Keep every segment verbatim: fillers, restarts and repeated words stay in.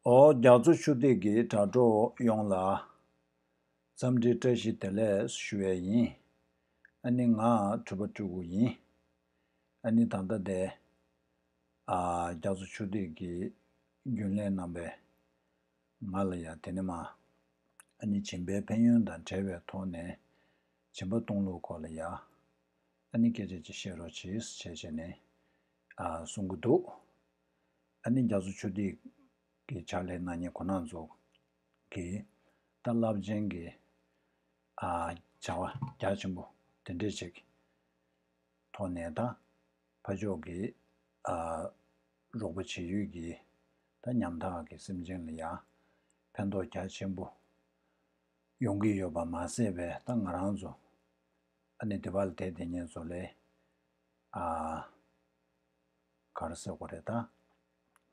ཨོ་རྒྱ་མཚོ་ཆུ་ཐིགས་ཀྱི་དྲ་གྲོགས་ཡོངས་ལ་འཚམས་འདྲི་བཀྲ་ཤིས་བདེ་ལེགས་ཞུ་ཡས་ཡིན། ཨ་ནི་ང་འཕྲུལ་པ་སྤྲུལ་སྐུ་ཡིན། ཨ་ནི་ད་ལྟ་དེ་ཨ་རྒྱ་མཚོ་ཆུ་ཐིགས་ཀྱི་རྒྱུན་ལས་རྣམ་པས་ང་ལ་ཡ་དེ་ནས་མ་ཨ་ནི་སྦྱིན་པའི་ཕན་ཡོན་དང་འབྲེལ་བའི་ཐོག་ནས་སྦྱིན་པ་གཏོང་ལུགས་སྐོར་ལ་ཡ་ཨ་ནི་སྐད་ཆ་ཅིག་བཤད་རོགས་གྱིས་བྱས་བྱས་ནས་ཨ་གསུང་གི་འདུག་ཨ་ནི་རྒྱ་མཚོ་ཆུ་ཐིགས་ཀྱི་ཕྱག་ལས་གནང་མཁན་ཁོང་རྣམ་ཚོ་གི་ད་རླབས་ཆེན་གྱི་ཨ་བྱ་བ་རྒྱ་ཆེན་པོ་དེ་འདྲས་ཅིག་ཐོག་ནས་ད་ཕར་ཕྱོགས་ཀྱི་ཨ་རོགས་པ་བྱེད་ཡུལ་གྱི་ད་ཉམ་ཐག་གི་སེམས་ཅན་ལ་ཡང་ཕན་ཐོགས་རྒྱ་ཆེན་པོ་ཡོང་གི་ཡོད་པ་མ་ཟད་པའི་ད་ང་རང་ཚོ་ཨ་ནི་དེ་བ་ལ་བསྡད་བསྡད་མཁན་ཚོ་ལས་ཨ་ག་རེ་ཟེར་དགོས་རེད། ད་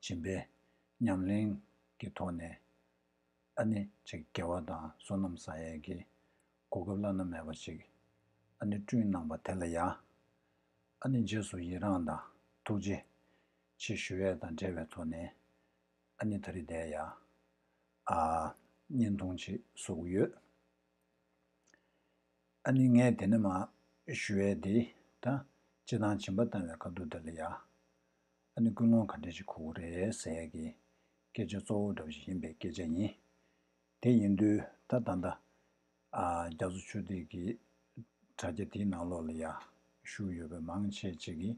སྦྱིན་པའི་ཉམས་ལེན་གྱི་ཐོག་ནས་ཨ་ནི་ཅིག་དགེ་བ་དང་བསོད་ནམས་བསགས་ཡས་ཀྱི་གོ་སྐབས་བླ་ན་མེད་པ་ཅིག་ཨ་ནི་བསྐྲུན་གནང་བ་དེ་ལ་ཡ་ཨ་ནི་རྗེས་སུ་ཡི་རངས་དང་ཐུགས་རྗེ་ཆེ་ཞུ་ཡས་དང་འབྲེལ་བའི་ཐོག་ནས་ཨ་ནི་ད་རེས་དེ་ཡ་ཨ་བརྙན་ཐུང་ཅིག་བཟོ་གི་ཡོད། ཨ་ནི་ངས་དེ་ནས་མ་ཞུ་ཡས་དེ་ད་སྤྱི་བཏང་སྦྱིན་པ་བཏང་བའི་ཁ་ཐུག་དེ་ལ་ཡ་ཨ་ནི་ཀུན་སློང་ག་འདྲ་ཞིག་དགོས་ཀྱི་རེད་ཟེར་ཡས་ཀྱི་སྐད་ཆ་གཙོ་བོ་འདྲ་བོ་ཞིག་ཡིན་པའི་སྐད་ཆ་ཡིན། དེ་ཡིན་དུས་ད་ད་ལྟ་ཨ་རྒྱ་མཚོ་ཆུ་ཐིགས་ཀྱི་དྲ་རྒྱ་དེའི་ནང་ལོགས་ལ་ཡ་ཞུགས་ཡོད་པའི་མང་ཆེ་ཅིག་གིས་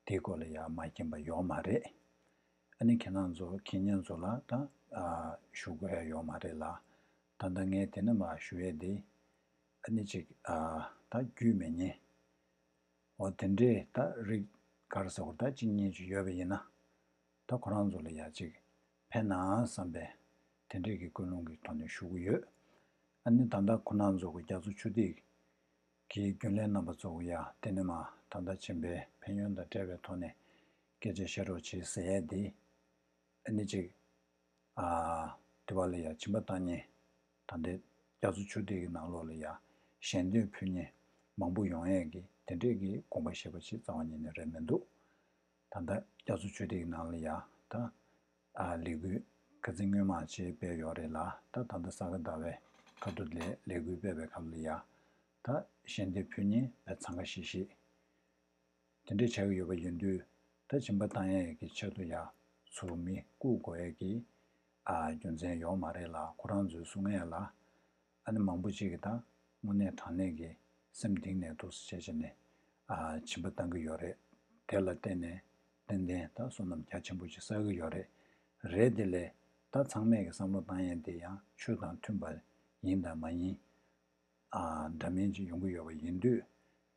དེའི་སྐོར་ལ་ཡ་མ་མཁྱེན་པ་ཡོད་མ་རེད། ཨ་ནི་ཁྱེད་རང་ཚོ་མཁྱེན་མཁན་ཚོ་ལ་ད་ཨ་ཞུ་དགོས་ཡ་ཡོད་མ་རེད་ལ། ད་ལྟ་ངས་དེ་ནས་མ་ཞུ་ཡས་དེ་ཨ་ནི་ཅིག་ཨ་ད་རྒྱུས་མེད་མཁན་འོ་དེ་འདྲས་ད་རིགས་ག་རེ་ཟེར་དགོས་ད་གཅིག་གཉིས་ཅིག་ཡོད་པ་ཡིན་ན་ད་ཁོ་རང་ཚོ་ལ་ཡ་ཅིག་ཕན་ན་བསམ་པའི་དེ་འདྲས་ཀྱི་ཀུན་སློང་གི་ཐོག་ནས་ཞུ་གི་ཡོད། ཨ་ནི་ད་ལྟ་ཁོ་རང་ཚོ་གི་རྒྱ་མཚོ་ཆུ་ཐིགས་ཀྱི་རྒྱུན་ལས་རྣམ་པ་ཚོ་གི་ཡ་དེ་ནས་མ་ད་ལྟ་སྦྱིན་པའི་ཕན་ཡོན་དང་འབྲེལ་བའི་ཐོག་ནས་སྐད་ཆ་བཤད་རོགས་བྱེད་ཟེར་ཡས་དེ་ཨ་ནི་ཅིག་ཨ་དེ་བ་ལ་ཡ་སྦྱིན་པ་བཏང་མཁན་ད་ལྟའི་རྒྱ་མཚོ་ཆུ་ཐིགས་ཀྱི་ནང་ལོགས་ལ་ཡ་ཞལ་འདོན་ཕུལ་མཁན་མང་པོ་ཡོང་ཡས་ཀྱི་དེ་འདྲས་ཀྱི་དགོངས་པ་བཞེས་པ་ཅིག་རྩ་བ་ཉིད་ནས་རེད་མི་འདུག་ད་ལྟ་རྒྱ་མཚོ་ཆུ་ཐིགས་ནང་ལ་ཡ་ད་ཨ་ལས་འགུལ་ཁ་ཚིག་སྔོན་མ་ཅིག་སྤེལ་ཡོད་རེད་ལ། ད་ད་ལྟ་ས་ག་ཟླ་བའི་ཁ་ཐུག་ལས་ལས་འགུལ་སྤེལ་བའི་སྐབས་ལ་ཡ་ད་ཞལ་འདེབས་ཕུལ་མཁན་བས་འཚང་ཁ་ཤིག་ཤིག་དེ་འདྲས་བྱ་གི་ཡོད་པ་ཡིན་དུས་ད་སྦྱིན་པ་བཏང་ཡས་ཀྱི་ཆེད་དུ་ཡ་ཚུར་མི་བཀུག་དགོས་ཡས་ཀྱི་ཨ་རྒྱུ་མཚན་ཡོད་མ་རེད་ལ། ཁོ་རང་ཚོས་གསུང་ཡས་ལ། ཨ་ནི་མང་པོ་ཅིག་གིས་ད་དངོས་གནས་དྲང་གནས་ཀྱི་སེམས་གཏིང་ནས་འདུག་སེ་བྱས་བྱས་ནས་ཨ་སྦྱིན་པ་བཏང་གི་ཡོད་རེད། དེ་ལ་བརྟེན་ནས་ཏན་ཏན་ད་བསོད་ནམས་རྒྱ་ཆེན་པོ་ཅིག་བསགས་ཀྱི་ཡོད་རེད། རེད་དེ་ལས་ད་ཚང་མས་ཀྱི་བསམ་བློ་བཏང་ཡས་དེ་ཡང་ཆོས་དང་མཐུན་པ་ཡིན་དང་མ་ཡིན་ཨ་འདྲ་མིན་ཅིག་ཡོང་གི་ཡོད་པ་ཡིན་དུས་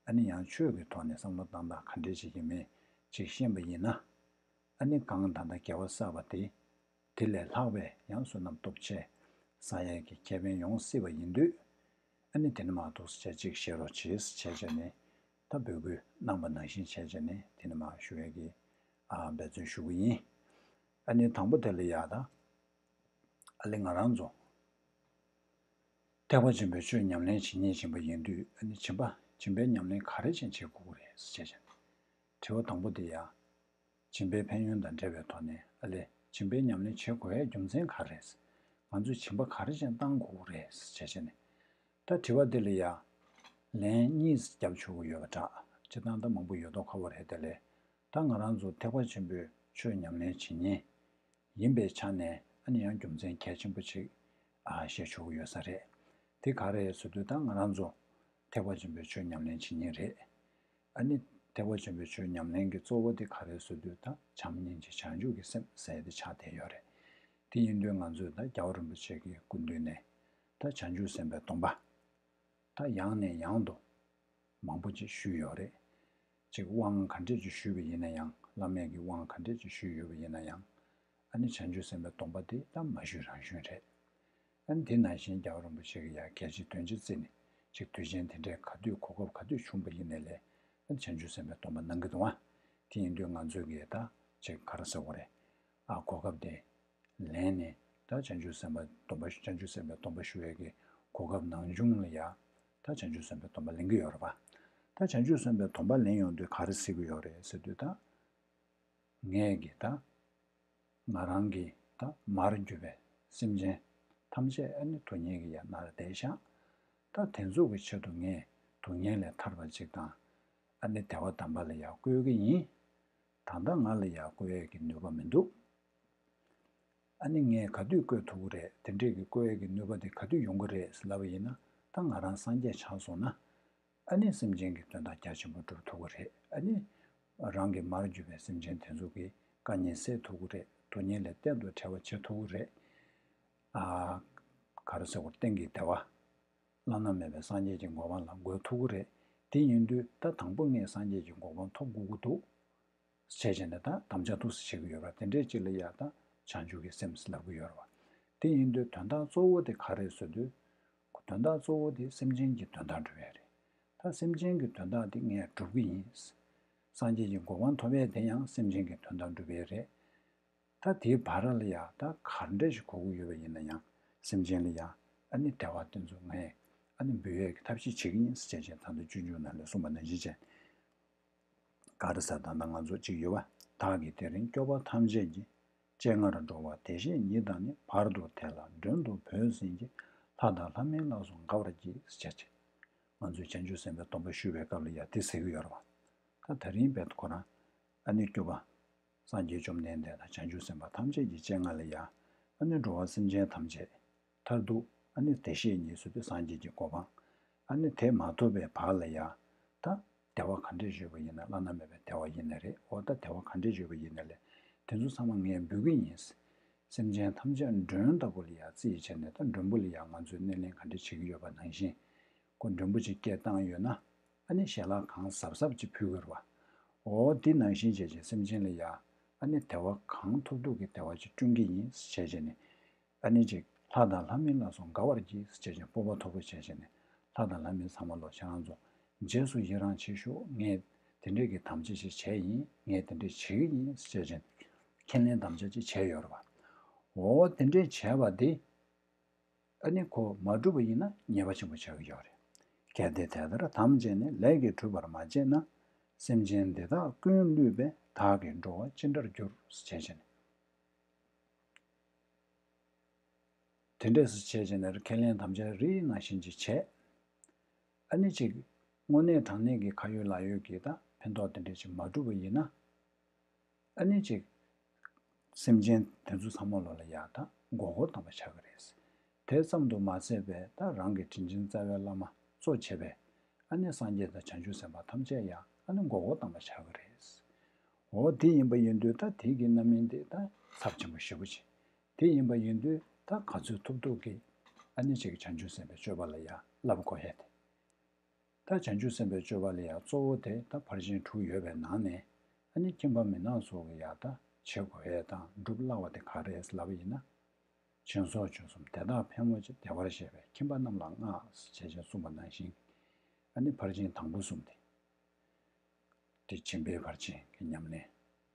ཨ་ནི་ཡང་ཆོས་ཀྱི་ཐོག་ནས་བསམ་བློ་བཏང་སྟངས་ག་འདྲས་ཅིག་ཡིན་མིན་ཅིག་ཤེས་པ་ཡིན་ན་ཨ་ནི་གང་ད་ལྟ་དགེ་བ་བསགས་པ་དེ། དེ་ལས་ལྷག་པའི་ཡང་བསོད་ནམས་སྟོབས་ཆེ་བསགས་ཡས་ཀྱི་ཁེ་ཕན་ཡོང་སྲིད་པ་ཡིན་དུས། ཨ་ནི་དེ་ནི་མ་གཏོགས་བྱས་ཅིག་བཤད་རོགས་བྱེད་བྱས་བྱས་ནས་ད་འབོད་སྐུལ་གནང་པ་ནང་བཞིན་བྱས་བྱས་ནས་དེ་ནི་མ་ཞུ་ཡས་ཀྱི་ཨ་འབད་བརྩོན་ཞུ་གི་ཡིན། ཨ་ནི་དང་པོ་དེ་ལ་ཡ་ད་ཨ་ལེ་ང་རང་ཚོ་ཐེག་པ་ཆེན་པོའི་ཆོས་ཉམས་ལེན་བྱེད་མཁན་ཡིན་པ་ཡིན་དུས་ཨ་ནི་སྦྱིན་པ་སྦྱིན་པའི་ཉམས་ལེན་ག་རེ་བྱས་བྱེད་དགོས་ཀྱི་རེད་བྱས་བྱས་ནས་དྲི་བ་དང་པོ་དེ་ཡ། སྦྱིན་པའི་ཕན་ཡོན་དང་འབྲེལ་བའི་ཐོག་ནས་ཨ་ལས་སྦྱིན་པའི་ཉམས་ལེན་བྱེད་དགོས་ཡའི་རྒྱུ་མཚན་ག་རེ་རེད། ང་ཚོས་སྦྱིན་པ་ག་རེ་བྱས་བཏང་དགོས་རེད་ཅེས་བྱས་ནས། ད་དྲི་བ་འདི་ལ་ཡ་ལན་གཉིས་རྒྱབ་ཆོག་གི་ཡོད་པ་འདྲ། སྤྱིར་བཏང་ད་མང་པོ་ཡོད་མདོག་ཁ་པོ་རེད་དེ་ལས་ད་ང་རང་ཚོ་ཐེག་པ་ཆེན་པོའི་ཆོས་ཉམས་ལེན་བྱེད་མཁན་ཡིན་པའི་ཆ་ནས་ཨ་ནི་ཡང་རྒྱུ་མཚན་གལ་ཆེན་པོ་ཅིག་ཨ་བཤད་ཆོག་གི་ཡོད་ས་རེད། དེ་ག་རེ་རེད་ཟེར་དུས་ད་ང་རང་ཚོ་ཐེག་པ་ཆེན་པོའི་ཆོས་ཉམས་ལེན་བྱེད་མཁན་རེད། ཨ་ནི་ཐེག་པ་ཆེན་པོའི་ཆོས་ཉམས་ལེན་གྱི་གཙོ་བོ་དེ་ག་རེ་ཟེར་དུས་ད་བྱམས་སྙིང་རྗེ་བྱང་ཆུབ་ཀྱི་སེམས་ཟེར་དེ་ཆགས་བསྡད་ཡོད་རེད། དེ་ཡིན་དུས་ང་ཚོས་ད་རྒྱལ་བ་རིན་པོ་ཆེ་གི་སྐུ་མདུན་ནས་ད་བྱང་ཆུབ་སེམས་དཔའི་སྡོམ་པ་ད་ཡང་ནས་ཡང་དུ་མང་པོ་ཅིག་ཞུས་ཡོད་རེད། ཅིག་དབང་ག་འདྲས་ཅིག་ཞུས་པ་ཡིན་ན་ཡང་བླ་མས་ཀྱི་དབང་ག་འདྲས་ཅིག་ཞུས་ཡོད་པ་ཡིན་ན་ཡང་ཨ་ནི་བྱང་ཆུབ་སེམས་དཔའི་སྡོམ་པ་དེ་ད་མ་ཞུས་རང་ཞུས་རེད། ཨ་ནི་དེ་ནང་བཞིན་རྒྱལ་བ་རིན་པོ་ཆེ་གིས་ཡང་གལ་ཆེ་དོན་ཆེ་བརྩིས་ནས་ཅིག་དུས་ཆེན་དེ་འདྲའི་ག་དུས་གོ་སྐབས་ག་དུས་བྱུང་པ་ཡིན་ནའི་ལས་ཨ་ནི་བྱང་ཆུབ་སེམས་དཔའི་སྡོམ་པ་གནང་གི་འདུག་ཨ། དེ་ཡིན་དུས་ང་ཚོས་གིས་ད་ཅིག་ག་རེ་ཟེར་དགོས་རེད། ཨ་གོ་སྐབས་དེ་ལེན་ནས་ད་བྱང་ཆུབ་སེམས་དཔའི་སྡོམ་པ་བྱང་ཆུབ་སེམས་དཔའི་སྡོམ་པ་ཞུ་ཡས་ཀྱི་གོ་སྐབས་ནང་བྱུང་ལ་ཡ་ད་བྱང་ཆུབ་སེམས་དཔའི་སྡོམ་པ་ལེན་གྱི་ཡོད་རེད་པ། ད་བྱང་ཆུབ་སེམས་དཔའི་སྡོམ་པ་ལེན་ཡོང་དུས་ག་རེ་ཟེར་གྱི་ཡོད་རེད་ཟེར་དུས་ད། ངས་ཀྱི་ད། ང་རང་གི་ད་ ད་མར་གྱུར་པའི་སེམས་ཅན་ཐམས་ཅད་ཨ་ནི་སྡུག་བསྔལ་གྱིས་ཡང་མནར་བསྡད་ཤག་ད་དེ་ཚོ་གི་ཆེད་དུ་ངས་སྡུག་བསྔལ་ལས་ཐར་བ་ཅིག་དང་། ཨ་ནི་བདེ་བ་དམ་པ་ལ་ཡང་བཀོད་ཀྱི་ཡིན། ད་ལྟ་ང་ལ་ཡང་བཀོད་ཡས་ཀྱི་ནུས་པ་མི་འདུག་ཨ་ནི་ངས་ག་དུས་བཀོད་ཐུབ་ཀྱི་རེད། དེ་འདྲས་ཀྱི་བཀོད་ཡས་ཀྱི་ནུས་པ་དེ་ག་དུས་ཡོང་གི་རེད་ལབ་པ་ཡིན་ན། ད་ང་རང་སངས་རྒྱས་ཆགས་སོང་ན། ཨ་ནི་སེམས་ཅན་གྱི་དོན་དག་རྒྱ་ཆེན་པོ་སྒྲུབ་ཐུབ་ཀྱི་རེད། ཨ་ནི་རང་གི་མར་གྱུར་པའི་སེམས་ཅན་དེ་ཚོ་གི་དཀའ་ངལ་སེལ་ཐུབ་ཀྱི་རེད། སྡུག་བསྔལ་ལས་གཏན་དུ་བྲལ་བ་བྱེད་ཐུབ་ཀྱི་རེད། ཨ། ག་རེ་ཟེར་དགོས། གཏན་གྱི་བདེ་བ། བླ་ན་མེད་པའི་སངས་རྒྱས་ཀྱི་གོ་འཕང་ལ་འགོད་ཐུབ་ཀྱི་རེད། དེ་ཡིན་དུས་ད་དང་པོ་ངས་སངས་རྒྱས་ཀྱི་གོ་འཕང་ཐོབ་དགོས་ཀྱི་འདུག་བྱས་བྱས་ནས་ད་དམ་བཅའ་འདུག་སེ་བྱེད་ཀྱི་ཡོད་ར། དེ་འདྲས་ཅིག་ལ་ཡ་ད་བྱང་ཆུབ་ཀྱི་སེམས་ལབ་ཀྱི་ཡོད་ར་བ། དེ་ཡིན་དུས་དོན་དག་གཙོ་བོ་དེ་ག་རེ་ཟེར་དུས། དོན་དག་གཙོ་བོ་དེ་སེམས་ཅན་གྱི་དོན་དག་སྒྲུབ་ཡས་རེད། ད་སེམས་ཅན་གྱི་དོན་དག་དེ་ངས་སྒྲུབ་ཀྱི་ཡིན། སངས་རྒྱས་ཀྱི་གོ་འཕང་ཐོབ་ཡས་དེ་ཡང་སེམས་ཅན་གྱི་དོན་དག་སྒྲུབ་ཡས་རེད། ད་དེའི་བར་ལ་ཡ་ད་ག་འདྲ་ཞིག་དགོས་ཀྱི་ཡོད་པ་ཡིན་ན་ཡང་། སེམས་ཅན་ལ་ཡ་ཨ་ནི་བདེ་བ་དེ་ཚོ་ངས་ཨ་ནི་འབུལ་ཡས་ཀྱི་ཐབས་ཤེས་བྱེད་ཀྱི་ཡིན་ཟེར་བྱས་བྱས། ད་ལྟ་སྤྱོད་འཇུག་ནང་ལ་གསུངས་པ་ནང་བཞིན་བྱས། ག་རེ་ཟེར། ད་ལྟ་ང་ཚོ་གཅིག་ཡོད་པ། བདག་གིས་དེ་རིང་སྐྱོབ་པ་ཐམས་ཅད་ཀྱི། སྤྱན་སྔར་འགྲོ་བ་བདེ་གཤེགས་ཉིད་དང་ནི། བར་དུ་དེ་ལ་མགྲོན་དུ་བོས་ཟིན་གྱིས། ལྷ་དང་ལྷ་མིན་ལ་སོགས་དགའ་བར་གྱིས་ཟེར་བྱས་བྱས། ང་ཚོས་བྱང་ཆུབ་སེམས་དཔའི་སྡོམ་པ་ཞུ་བའི་སྐབས་ལ་ཡ་དེ་ཟེར་གྱི་ཡོད་རེད་བ། ད་དེ་རིང་བས་ཁོ་རང་ཨ་ནི་སྐྱོབ་པ་སངས་རྒྱས་བཅོམ་ལྡན་འདས་དང་བྱང་ཆུབ་སེམས་དཔའ་ཐམས་ཅད་ཀྱི་སྤྱན་སྔར་ལ་ཡ་ཨ་ནི་འགྲོ་བ་སེམས་ཅན་ཐམས་ཅད་མཐར་ཐུག་ཨ་ནི་བདེ་གཤེགས་ཉིད་ཟེར་དུས་སངས་རྒྱས་ཀྱི་གོ་འཕང་། ཨ་ནི་དེ་མ་ཐོབ་པའི་བར་ལ་ཡ་ད་བདེ་བ་ག་འདྲས་ཡོད་པ་ཡིན་ན། བླ་ན་མེད་པའི་བདེ་བ་ཡིན་ན་རེད། འོ་ད་བདེ་བ་ག་འདྲས་ཡོད་པ་ཡིན་ན་ལས། དེ་ཚོ་ཚང་མ་ངས་འབུལ་གྱི་ཡིན། སེམས་ཅན་ཐམས་ཅད་མགྲོན་ལྟ་བུ་ལ་ཡ་རྩིས་བྱས་ནས། ད་མགྲོན་པོ་ལ་ཡ་ང་ཚོས་སྣེ་ལེན་ག་འདྲས་བྱེད་ཀྱི་ཡོད་པ་ནང་བཞིན། ཁོ་མགྲོན་པོ་ཅིག་སྐད་བཏང་ཡོད་ན། ཨ་ནི་ཞལ་ལག་གང་གཟབ་གཟབ་ཅིག་ཕུལ་དགོས་རེད་བ། འོ་འདི་ནང་བཞིན་བྱས་བྱས་སེམས་ཅན་ལ་ཡ་ཨ་ནི་བདེ་བ་གང་ཐོབ་ཐུབ་ཀྱི་བདེ་བ་ཅིག་བསྐྲུན་གྱི་ཡིན་ཟེར་བྱས་བྱས་ནས། ཨ་ནི་ཅིག་ལྷ་དང་ལྷ་མིན་ལ་སོགས་དགའ་བར་གྱིས་ཟེར་བྱས་བྱས་སྤོབས་པ་མཐོ་པོ་བྱས་བྱས་ནས། ལྷ་དང་ལྷ་མིན་ཚང་མ་ལོ་ཁྱེད་རང་ཚོ་རྗེས་སུ་ཡི་རང་བྱེད་ཤོག་ངས་དེ་འདྲས་ཀྱི་དམ་བཅའ་ཅིག་བྱས་ཡིན། ངས་དེ་འདྲས་བྱེད་ཀྱི་ཡིན་ཟེར་བྱས་བྱས་ཁས་ལེན་དམ་བཅའ་ཅིག་བྱས་ཡོད་རེད་བ། འོ་དེ་འདྲས་བྱས་པ་དེ། ཨ་ནི་ཁོ་མ་བསྒྲུབས་པ་ཡིན་ན་ཉེས་པ་ཆེན་པོ་ཆགས་ཀྱི་ཡོད་རེད། གལ་ཏེ་དེ་ལྟར་དམ་བཅས་ནས། ལས་ཀྱིས་གྲུབ་པར་མ་བྱས་ན། སེམས་ཅན་འདི་དག་ཀུན་བསླུས་པས། བདག་གིས་འགྲོ་བ་ཅི་འདྲར་འགྱུར། ཞེས་བྱས་ནས། དེ་འདྲས་སུ་བྱས་བྱས་ནས་ཁས་ལེན་དམ་བཅའ་རིགས་ནང་བཞིན་ཅིག་བྱས། ཨ་ནི་ཅིག་དངོས་གནས་དྲང་གནས་ཀྱི་ཁ་ཡོད་ལག་ཡོད་ཀྱི་ད་ཕན་ཐོགས་དེ་འདྲས་ཅིག་མ་བསྒྲུབས་པ་ཡིན་ན། ཨ་ནི་ཅིག་སེམས་ཅན་དེ་ཚོ་ཚང་མ་ལོ་ལ་ཡ་ད་མགོ་སྐོར་བཏང་བ་ཆགས་ཀྱི་རེད། དེ་ཙམ་དུ་མ་ཟད་པའི་ད་རང་གི་དྲིན་ཅན་རྩ་བའི་བླ་མ་གཙོ་བྱས་པའི་ཨ་ནི་སངས་རྒྱས་དང་བྱང་ཆུབ་སེམས་དཔའ་ཐམས་ཅད་ཡང་ཨ་ནི་མགོ་སྐོར་བཏང་བ་ཆགས་ཀྱི་རེད། འོ་དེ་ཡིན་པ་ཡིན་དུས་ད་དེ་གི་རྣམ་སྨིན་དེ་ད་ཚབས་ཆེན་པོ་ཞེ་པོ་ཅིག་དེ་ཡིན་པ་ཡིན་དུས་ད་ག་ཚོད་ཐུབ་ཐུབ་ཀྱིས་ཨ་ནི་ཅིག་བྱང་ཆུབ་སེམས་དཔའི་སྤྱོད་པ་ལ་ཡ་བསླབ་དགོས་ཡས་དེ། ད་བྱང་ཆུབ་སེམས་དཔའི་སྤྱོད་པ་ལ་ཡང་གཙོ་བོ་དེ་ད་ཕར་ཕྱིན་དྲུག་ཡོད་པའི་ནང་ནས། ཨ་ནི་ཁྱིམ་པ་མི་ནག་ཚོ་གི་ཡ་ད་བྱེད་དགོས་ཡས་དང་སྒྲུབ་སླ་བ་དེ་ག་རེ་རེད་ལབ་པ་ཡིན་ན། སྦྱིན་སོགས་ཆོས་གསུམ་དེ་དག་ཕལ་མོ་ཆེ་བདེ་བར་གཤེགས་པའི་ཁྱིམ་པ་རྣམས་ལ་བསྔགས་ཞེས་བྱས་གསུངས་པ་ནང་བཞིན། ཨ་ནི་ཕར་ཕྱིན་དང་པོ་གསུམ་དེ། དེ་སྦྱིན་པའི་ཕར་ཕྱིན་གྱི་ཉམས་ལེན།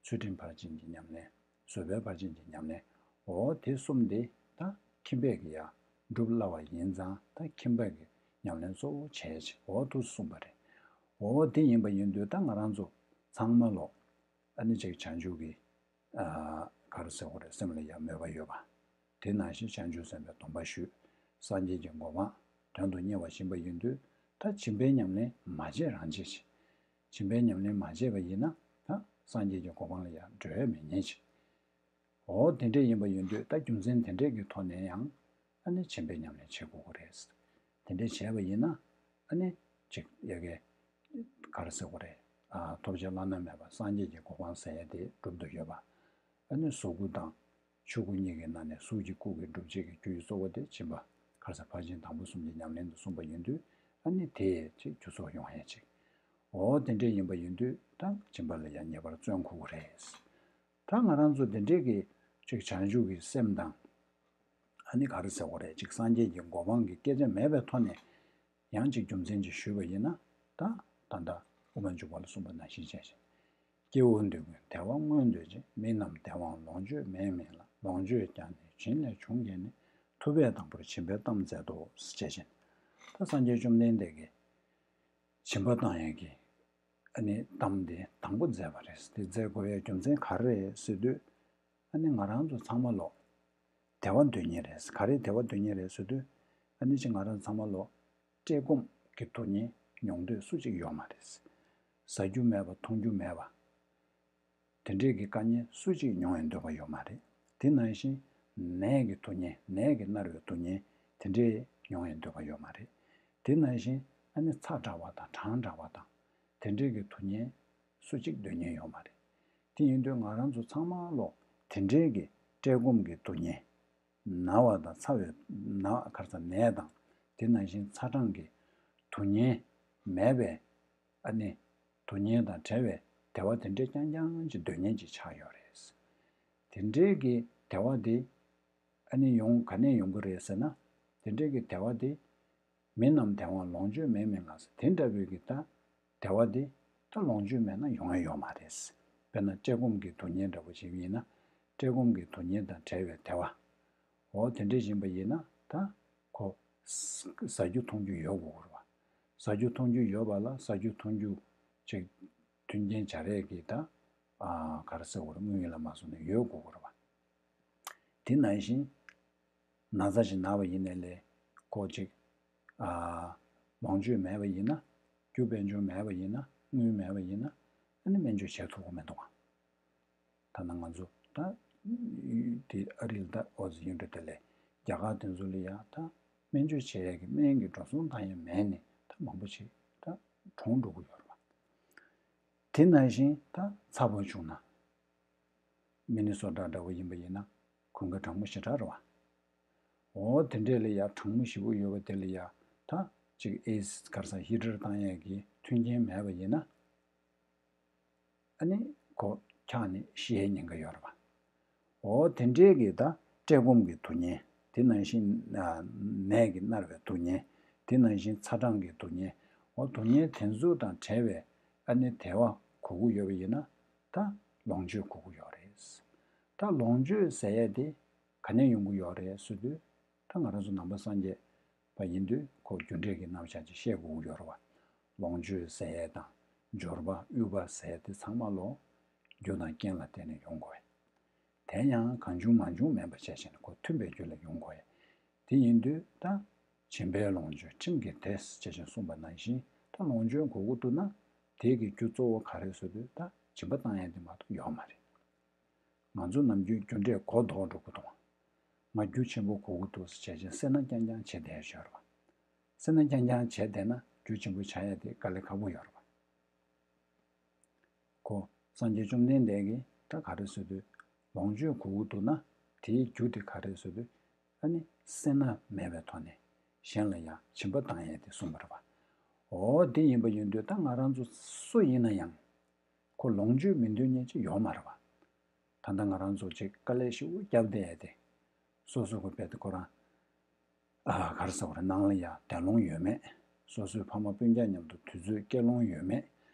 ཚུལ་ཁྲིམས་ཕར་ཕྱིན་གྱི་ཉམས་ལེན། བཟོད་པའི་ཕར་ཕྱིན་གྱི་ཉམས་ལེན། འོ་དེ་གསུམ་དེ་ད་ཁྱིམ་པས་ཀྱི་ཡ་སྒྲུབ་སླ་བ་ཡིན་ཙང་། ད་ཁྱིམ་པས་ཀྱི་ཉམས་ལེན་གཙོ་བོ་བྱས་བྱས་འོ་འདུག་གསུངས་པ་རེད། འོ་དེ་ཡིན་པ་ཡིན་དུས་ད་ང་རང་ཚོ་ཚང་མ་ལོ་ཨ་ནི་ཅིག་བྱང་ཆུབ་ཀྱི་ཨ་ག་རེ་ཟེར་དགོས་རེད། སེམས་ལ་ཡང་མོས་པ་ཡོད་པ། དེ་ནང་བཞིན་བྱང་ཆུབ་སེམས་དཔའི་སྡོམ་པ་ཞུས། སངས་རྒྱས་ཀྱི་གོ་འཕང་དོན་དུ་གཉེར་བ་ཡིན་པ་ཡིན་དུས། ད་སྦྱིན་པའི་ཉམས་ལེན་མ་བྱས་རང་བྱས་བྱས། སྦྱིན་པའི་ཉམས་ལེན་མ་བྱས་པ་ཡིན་ན། ད་སངས་རྒྱས་ཀྱི་གོ་འཕང་ལ་ཡང་འགྲོ་ཡ་མེད་ཉེན་ཆེ། འོ་དེ་འདྲས་ཡིན་པ་ཡིན་དུས་ད་རྒྱུ་མཚན་དེ་འདྲས་ཀྱི་ཐོག་ནས་ཡང་ཨ་ནི་སྦྱིན་པའི་ཉམས་ལེན་བྱེད་དགོས་ཀྱི་རེད། དེ་འདྲས་བྱས་པ་ཡིན་ན་ཨ་ནི་ཅིག་ཡ་གི་ག་རེ་ཟེར་དགོས་རེད། ཨ་ཐོབ་བྱ་བླ་ན་མེད་པ་སངས་རྒྱས་ཀྱི་གོ་འཕང་ཟེར་ཡ་དེ་སྒྲུབ་ཏུ་ཡོད་པ། ཨ་ནི་གཟུགས་སྐུ་དང་ཆོས་སྐུ་གཉིས་ཀྱི་ནང་ནས་གཟུགས་ཀྱི་སྐུ་གི་སྒྲུབ་བྱེད་ཀྱི་རྒྱུ་ཡི་གཙོ་བོ་དེ་སྦྱིན་པ། ག་རེ་ཟེར། ཕར་ཕྱིན་དང་པོ་གསུམ་གྱི་ཉམས་ལེན་དུ་གསུངས་པ་ཡིན་དུས། ཨ་ནི་དེ་ཅིག་རྒྱུ་ཚོགས་ཡོང་ཡ་ཅིག་འོ་དེ་འདྲས་ཡིན་པ་ཡིན་དུས་ད་སྦྱིན་པ་ལ་ཡང་ངེས་པར་བརྩོན་དགོས་ཀྱི་རེད། ད་ང་རང་ཚོ་དེ་འདྲས་ཀྱི་ཅིག་བྱང་ཆུབ་ཀྱི་སེམས་དང་། ཨ་ནི་ག་རེ་ཟེར་དགོས་རེད། ཅིག་སངས་རྒྱས་ཀྱི་གོ་འཕང་གི་སྐད་ཆ་མེད་པའི་ཐོག་ནས་ཡང་ཅིག་རྒྱུ་མཚན་ཅིག་ཞུས་པ་ཡིན་ན། ད་ད་ལྟ་དབུ་མ་འཇུག་པ་ལ་གསུངས་པ་ནང་བཞིན་བྱས་ཤིང་། སྐྱེ་བོ་འདོད་ཀུན་བདེ་བ་མངོན་འདོད་ཅིང་། མི་རྣམས་བདེ་བའང་ལོངས་སྤྱོད་མེད་མིན་ལ། ལོངས་སྤྱོད་ཀྱང་ནི་བྱིན་ལས་བྱུང་གིས་ནི། ཐུབ་པས་དང་པོར་སྦྱིན་པའི་གཏམ་མཛད་དོ། ཞེས་བྱས་ཤིང་། ད་སངས་རྒྱས་བཅོམ་ལྡན་འདས་ཀྱིས་སྦྱིན་པ་བཏང་ཡས་ཀྱི་ཨ་ནི་གཏམ་དེ་དང་པོ་མཛད་པ་རེད། དེ་མཛད་དགོས་ཡའི་རྒྱུ་མཚན་ག་རེ་རེད་ཟེར་དུས། ཨ་ནི་ང་རང་ཚོ་ཚང་མ་ལོ་ བདེ་བ་འདོད་མཁན་རེད། ག་རེ་བདེ་བ་འདོད་མཁན་རེད་ཟེར་དུས། ཨ་ནི་ཅིག་ང་རང་ཚང་མ་ལོ་བཀྲེས་སྐོམ་གྱི་སྡུག་བསྔལ་མྱོང་འདོད་སུ་གཅིག་ཡོད་མ་རེད། ཟ་རྒྱུ་མེད་པ་འཐུང་རྒྱུ་མེད་པ། དེ་འདྲས་ཀྱི་དཀའ་ངལ་སུ་གཅིག་མྱོང་ཡང་འདོད་པ་ཡོད་མ་རེད། དེ་ནང་བཞིན་ནད་ཀྱི་སྡུག་བསྔལ། ནད་ཀྱིས་མནར་བའི་སྡུག་བསྔལ་དེ་འདྲས་མྱོང་ཡང་འདོད་པ་ཡོད་མ་རེད། དེ་ནང་བཞིན་ཨ་ནི་ཚ་དྲགས་པ་དང་གྲང་དྲགས་པ་དང་། དེ་འདྲས་ཀྱི་སྡུག་བསྔལ་སུ་གཅིག་འདོད་མཁན་ཡོད་མ་རེད། དེ་ཡིན་དུས་ང་རང་ཚོ་ཚང་མ་ལོ་དེ་འདྲས་ཀྱི་བཀྲེས་སྐོམ་གྱི་སྡུག་བསྔལ། ན་བ་དང་ཚ་བའི་ན་གར་ས་ནད་དང་། དེ་ནང་བཞིན་ཚ་གྲང་གི་སྡུག་བསྔལ་མེད་པའི། ཨ་ནི་སྡུག་བསྔལ་དང་བྲལ་བའི་བདེ་བ་དེ་འདྲས་རྐྱང་རྐྱང་ཅིག་འདོད་མཁན་ཅིག་ཆགས་ཡོད་རེད། དེ་འདྲས་ཀྱི་བདེ་བ་དེ་ཨ་ནི་ཡོང་ག་ནས་ཡོང་གི་རེད་ཟེར་ན། དེ་འདྲས་ཀྱི་བདེ་བ་དེ་མི་རྣམས་བདེ་བ་ལོངས་སྤྱོད་མེད་མིན་ལ་ཟེར། དེ་འདྲ་བོའི་གི་ད་བདེ་བ་དེ་ད་ལོངས་སྤྱོད་མེད་ན་ཡོང་ཡ་ཡོད་མ་རེད། དཔེར་ན་བཀྲེས་སྐོམ་གྱི་སྡུག་བསྔལ་འདྲ་བོ་ཞིག་ཡིན་ན། བཀྲེས་སྐོམ་གྱི་སྡུག་བསྔལ་དང་བྲལ་བའི་བདེ་བ། འོ་དེ་འདྲས་ཡིན་པ་ཡིན་ན་ད་ཁོ་ཟ་རྒྱུ་འཐུང་རྒྱུ་ཡོད་དགོས་ཀྱི་རེད་བ། ཟ་རྒྱུ་འཐུང་རྒྱུ་ཡོད་པ་ལ་ཟ་རྒྱུ་འཐུང་རྒྱུ་ཅིག་མཐུན་རྐྱེན་བྱ་རེས་ཀྱི་ད་ཨ་ག་རེ་ཟེར་དགོས་རེད། དངུལ་ཡིན་ལ་མ་སོང་ནས་ཡོད་དགོས་ཀྱི་རེད་བ། དེ་ནང་བཞིན་ན་ཚ་ཞིག་ན་བ་ཡིན་ནའི་ལས་ཁོ་ཅིག་ཨ་ལོངས་སྤྱོད་མེད་པ་ཡིན་ན། རྒྱུ་དཔལ་འབྱོར་མེད་པ་ཡིན་ན། དངུལ་མེད་པ་ཡིན་ན། ཨ་ནི་སྨན་བཅོས་བྱེད་ཐུབ་ཀྱི་མི་འདུག་ག་ད་ནང་ང་ཚོ་ད་དེ་ཨ་རི་ལ་ད་ཨོ་ཙི་ཡུལ་གྲུ་དེ་ལས་རྒྱ་གར་དེ་ཚོ་ལ་ཡ་ད་སྨན་བཅོས་བྱེད་ཡས་ཀྱི་སྨན་གྱི་འགྲོ་སོང་བཏང་ཡས་མེད་ནས་ད་མང་པོ་ཞིག་ད་གྲོངས་འགྲོ་གི་ཡོད་རེད་བ། དེ་ནང་བཞིན་ད་ཚ་བ་བྱུང་ན། མི་ནི་སོ་ཊ་འདྲ་བོ་ཡིན་པ་ཡིན་ན་དགུན་ཁ་གྲང་མོ་ཞེ་དྲག་རེད་བ། འོ་དེ་འདྲས་ལ་ཡ་གྲང་མོ་ཞེ་པོ་ཡོད་པ་དེ་ལ་ཡ་ད་ཅིག་ཨེ་སི་གར་སང་ཧི་ཊར་བཏང་ཡས་ཀྱི་མཐུན་རྐྱེན་མེད་པ་ཡིན་ན། ཨ་ནི་ཁོ་འཁྱག་ནས་ཤི་ཡའི་ཉེན་ཁ་ཡོད་རེད་བ། འོ་དེ་འདྲའི་གི་ད་བཀྲེས་སྐོམ་གྱི་སྡུག་བསྔལ། དེ་ནང་བཞིན་ནད་ཀྱིས་མནར་བའི་སྡུག་བསྔལ། དེ་ནང་བཞིན་ཚ་གྲང་གི་སྡུག་བསྔལ། འོ་སྡུག་བསྔལ་དེ་ཚོ་དང་བྲལ་བའི་ཨ་ནི་བདེ་བ་དགོས་ཀྱི་ཡོད་པ་ཡིན་ན། ད་ལོངས་སྤྱོད་དགོས་ཀྱི་ཡོད་རེད། ད་ལོངས་སྤྱོད་ཟེར་ཡས་དེ་ག་ནས་ཡོང་གི་ཡོད་རེད་ཟེར་དུས། ད་ང་རང་ཚོ་ནང་པ་སངས་རྒྱས་པ་ཡིན་དུས་ཁོ་རྒྱུ་འབྲས་ཀྱི་རྣམ་གཞག་ཅིག་བཤད་དགོས་ཀྱི་ཡོད་རེད་བ། ལོངས་སྤྱོད་ཟེར་ཡས་དང་འབྱོར་པ་དབུལ་བ་ཟེར་ཡས་དེ་ཚང་མ་ལོ་རྒྱུ་དང་རྐྱེན་ལ་བརྟེན་ནས་ཡོང་དགོས། དེ་ཡང་གང་བྱུང་མང་བྱུང་མིན་པ་བྱས་བྱས་ནས་ཁོ་མཐུན་པའི་རྒྱུ་ལ་ཡོང་དགོས། དེ་ཡིན་དུས་ད་སྦྱིན་པས་ལོངས་སྤྱོད་ཁྲིམས་ཀྱིས་བདེ་ཞེས་བྱས་གསུངས་པ་ནང་བཞིན། ད་ལོངས་སྤྱོད་དགོས་ཀྱི་འདུག་ན་དེ་གི་རྒྱུ་གཙོ་བོ་ག་རེ་ཟེར་དུས། ད་སྦྱིན་པ་བཏང་ཡས་དེ་མ་གཏོགས་ཡོད་མ་རེད། ང་ཚོ་ནམ་རྒྱུན་རྒྱུ་འབྲས་གོ་ལྡོག་འགྲོ་གི་འདུག་ང་རྒྱུ་ཆེན་པོ་དགོས་ཀྱི་འདུག་ཟེར་བྱས་བྱས་སེར་སྣ་རྐྱང་རྐྱང་བྱས་བསྡད་ཡོད་རེད་བ། སེར་སྣ་རྐྱང་རྐྱང་བྱས་བསྡད་ན་རྒྱུ་ཆེན་པོ་བྱ་ཡ་དེ་དཀའ་ལས་ཁག་པོ་ཡོད་རེད་བ། ཁོ་སངས་རྒྱས་བཅོམ་ལྡན་འདས་ཀྱིས་ད་ག་རེ་ཟེར་དུས། ལོངས་སྤྱོད་དགོས་ཀྱི་འདུག་ན་དེའི་རྒྱུ་དེ་ག་རེ་ཟེར་དུས། ཨ་ནི་སེར་སྣ་མེད་པའི་ཐོག་ནས་གཞན་ལ་ཡང་སྦྱིན་པ་བཏང་ཡས་དེ་གསུངས་པ་རེད་བ། འོ་དེ་ཡིན་པ་ཡིན་དུས་ད་ང་རང་ཚོ་སུ་ཡིན་ན་ཡང་། ཁོ་ལོངས་སྤྱོད་མི་འདོད་མཁན་ཅིག་ཡོད་མ་རེད་བ། ད་ལྟ་ང་རང་ཚོ་ཅིག་དཀའ་ལས་ཞེ་པོ་བརྒྱབ་བསྡད་ཡས་དེ། སོ་སོ་གི་དཔེ་དེ་ཁོ་རང་། ཨ་ག་རེ་ཟེར་དགོས་རེད། ནང་ལ་ཡ་བསྡད་ལོང་ཡོད་མེད། སོ་སོའི་ཕ་མ་སྤུན་ཀྱག་མཉམ་དུ་དུས་ཚོད་སྐྱེལ་ལོང་ཡོད་མེད།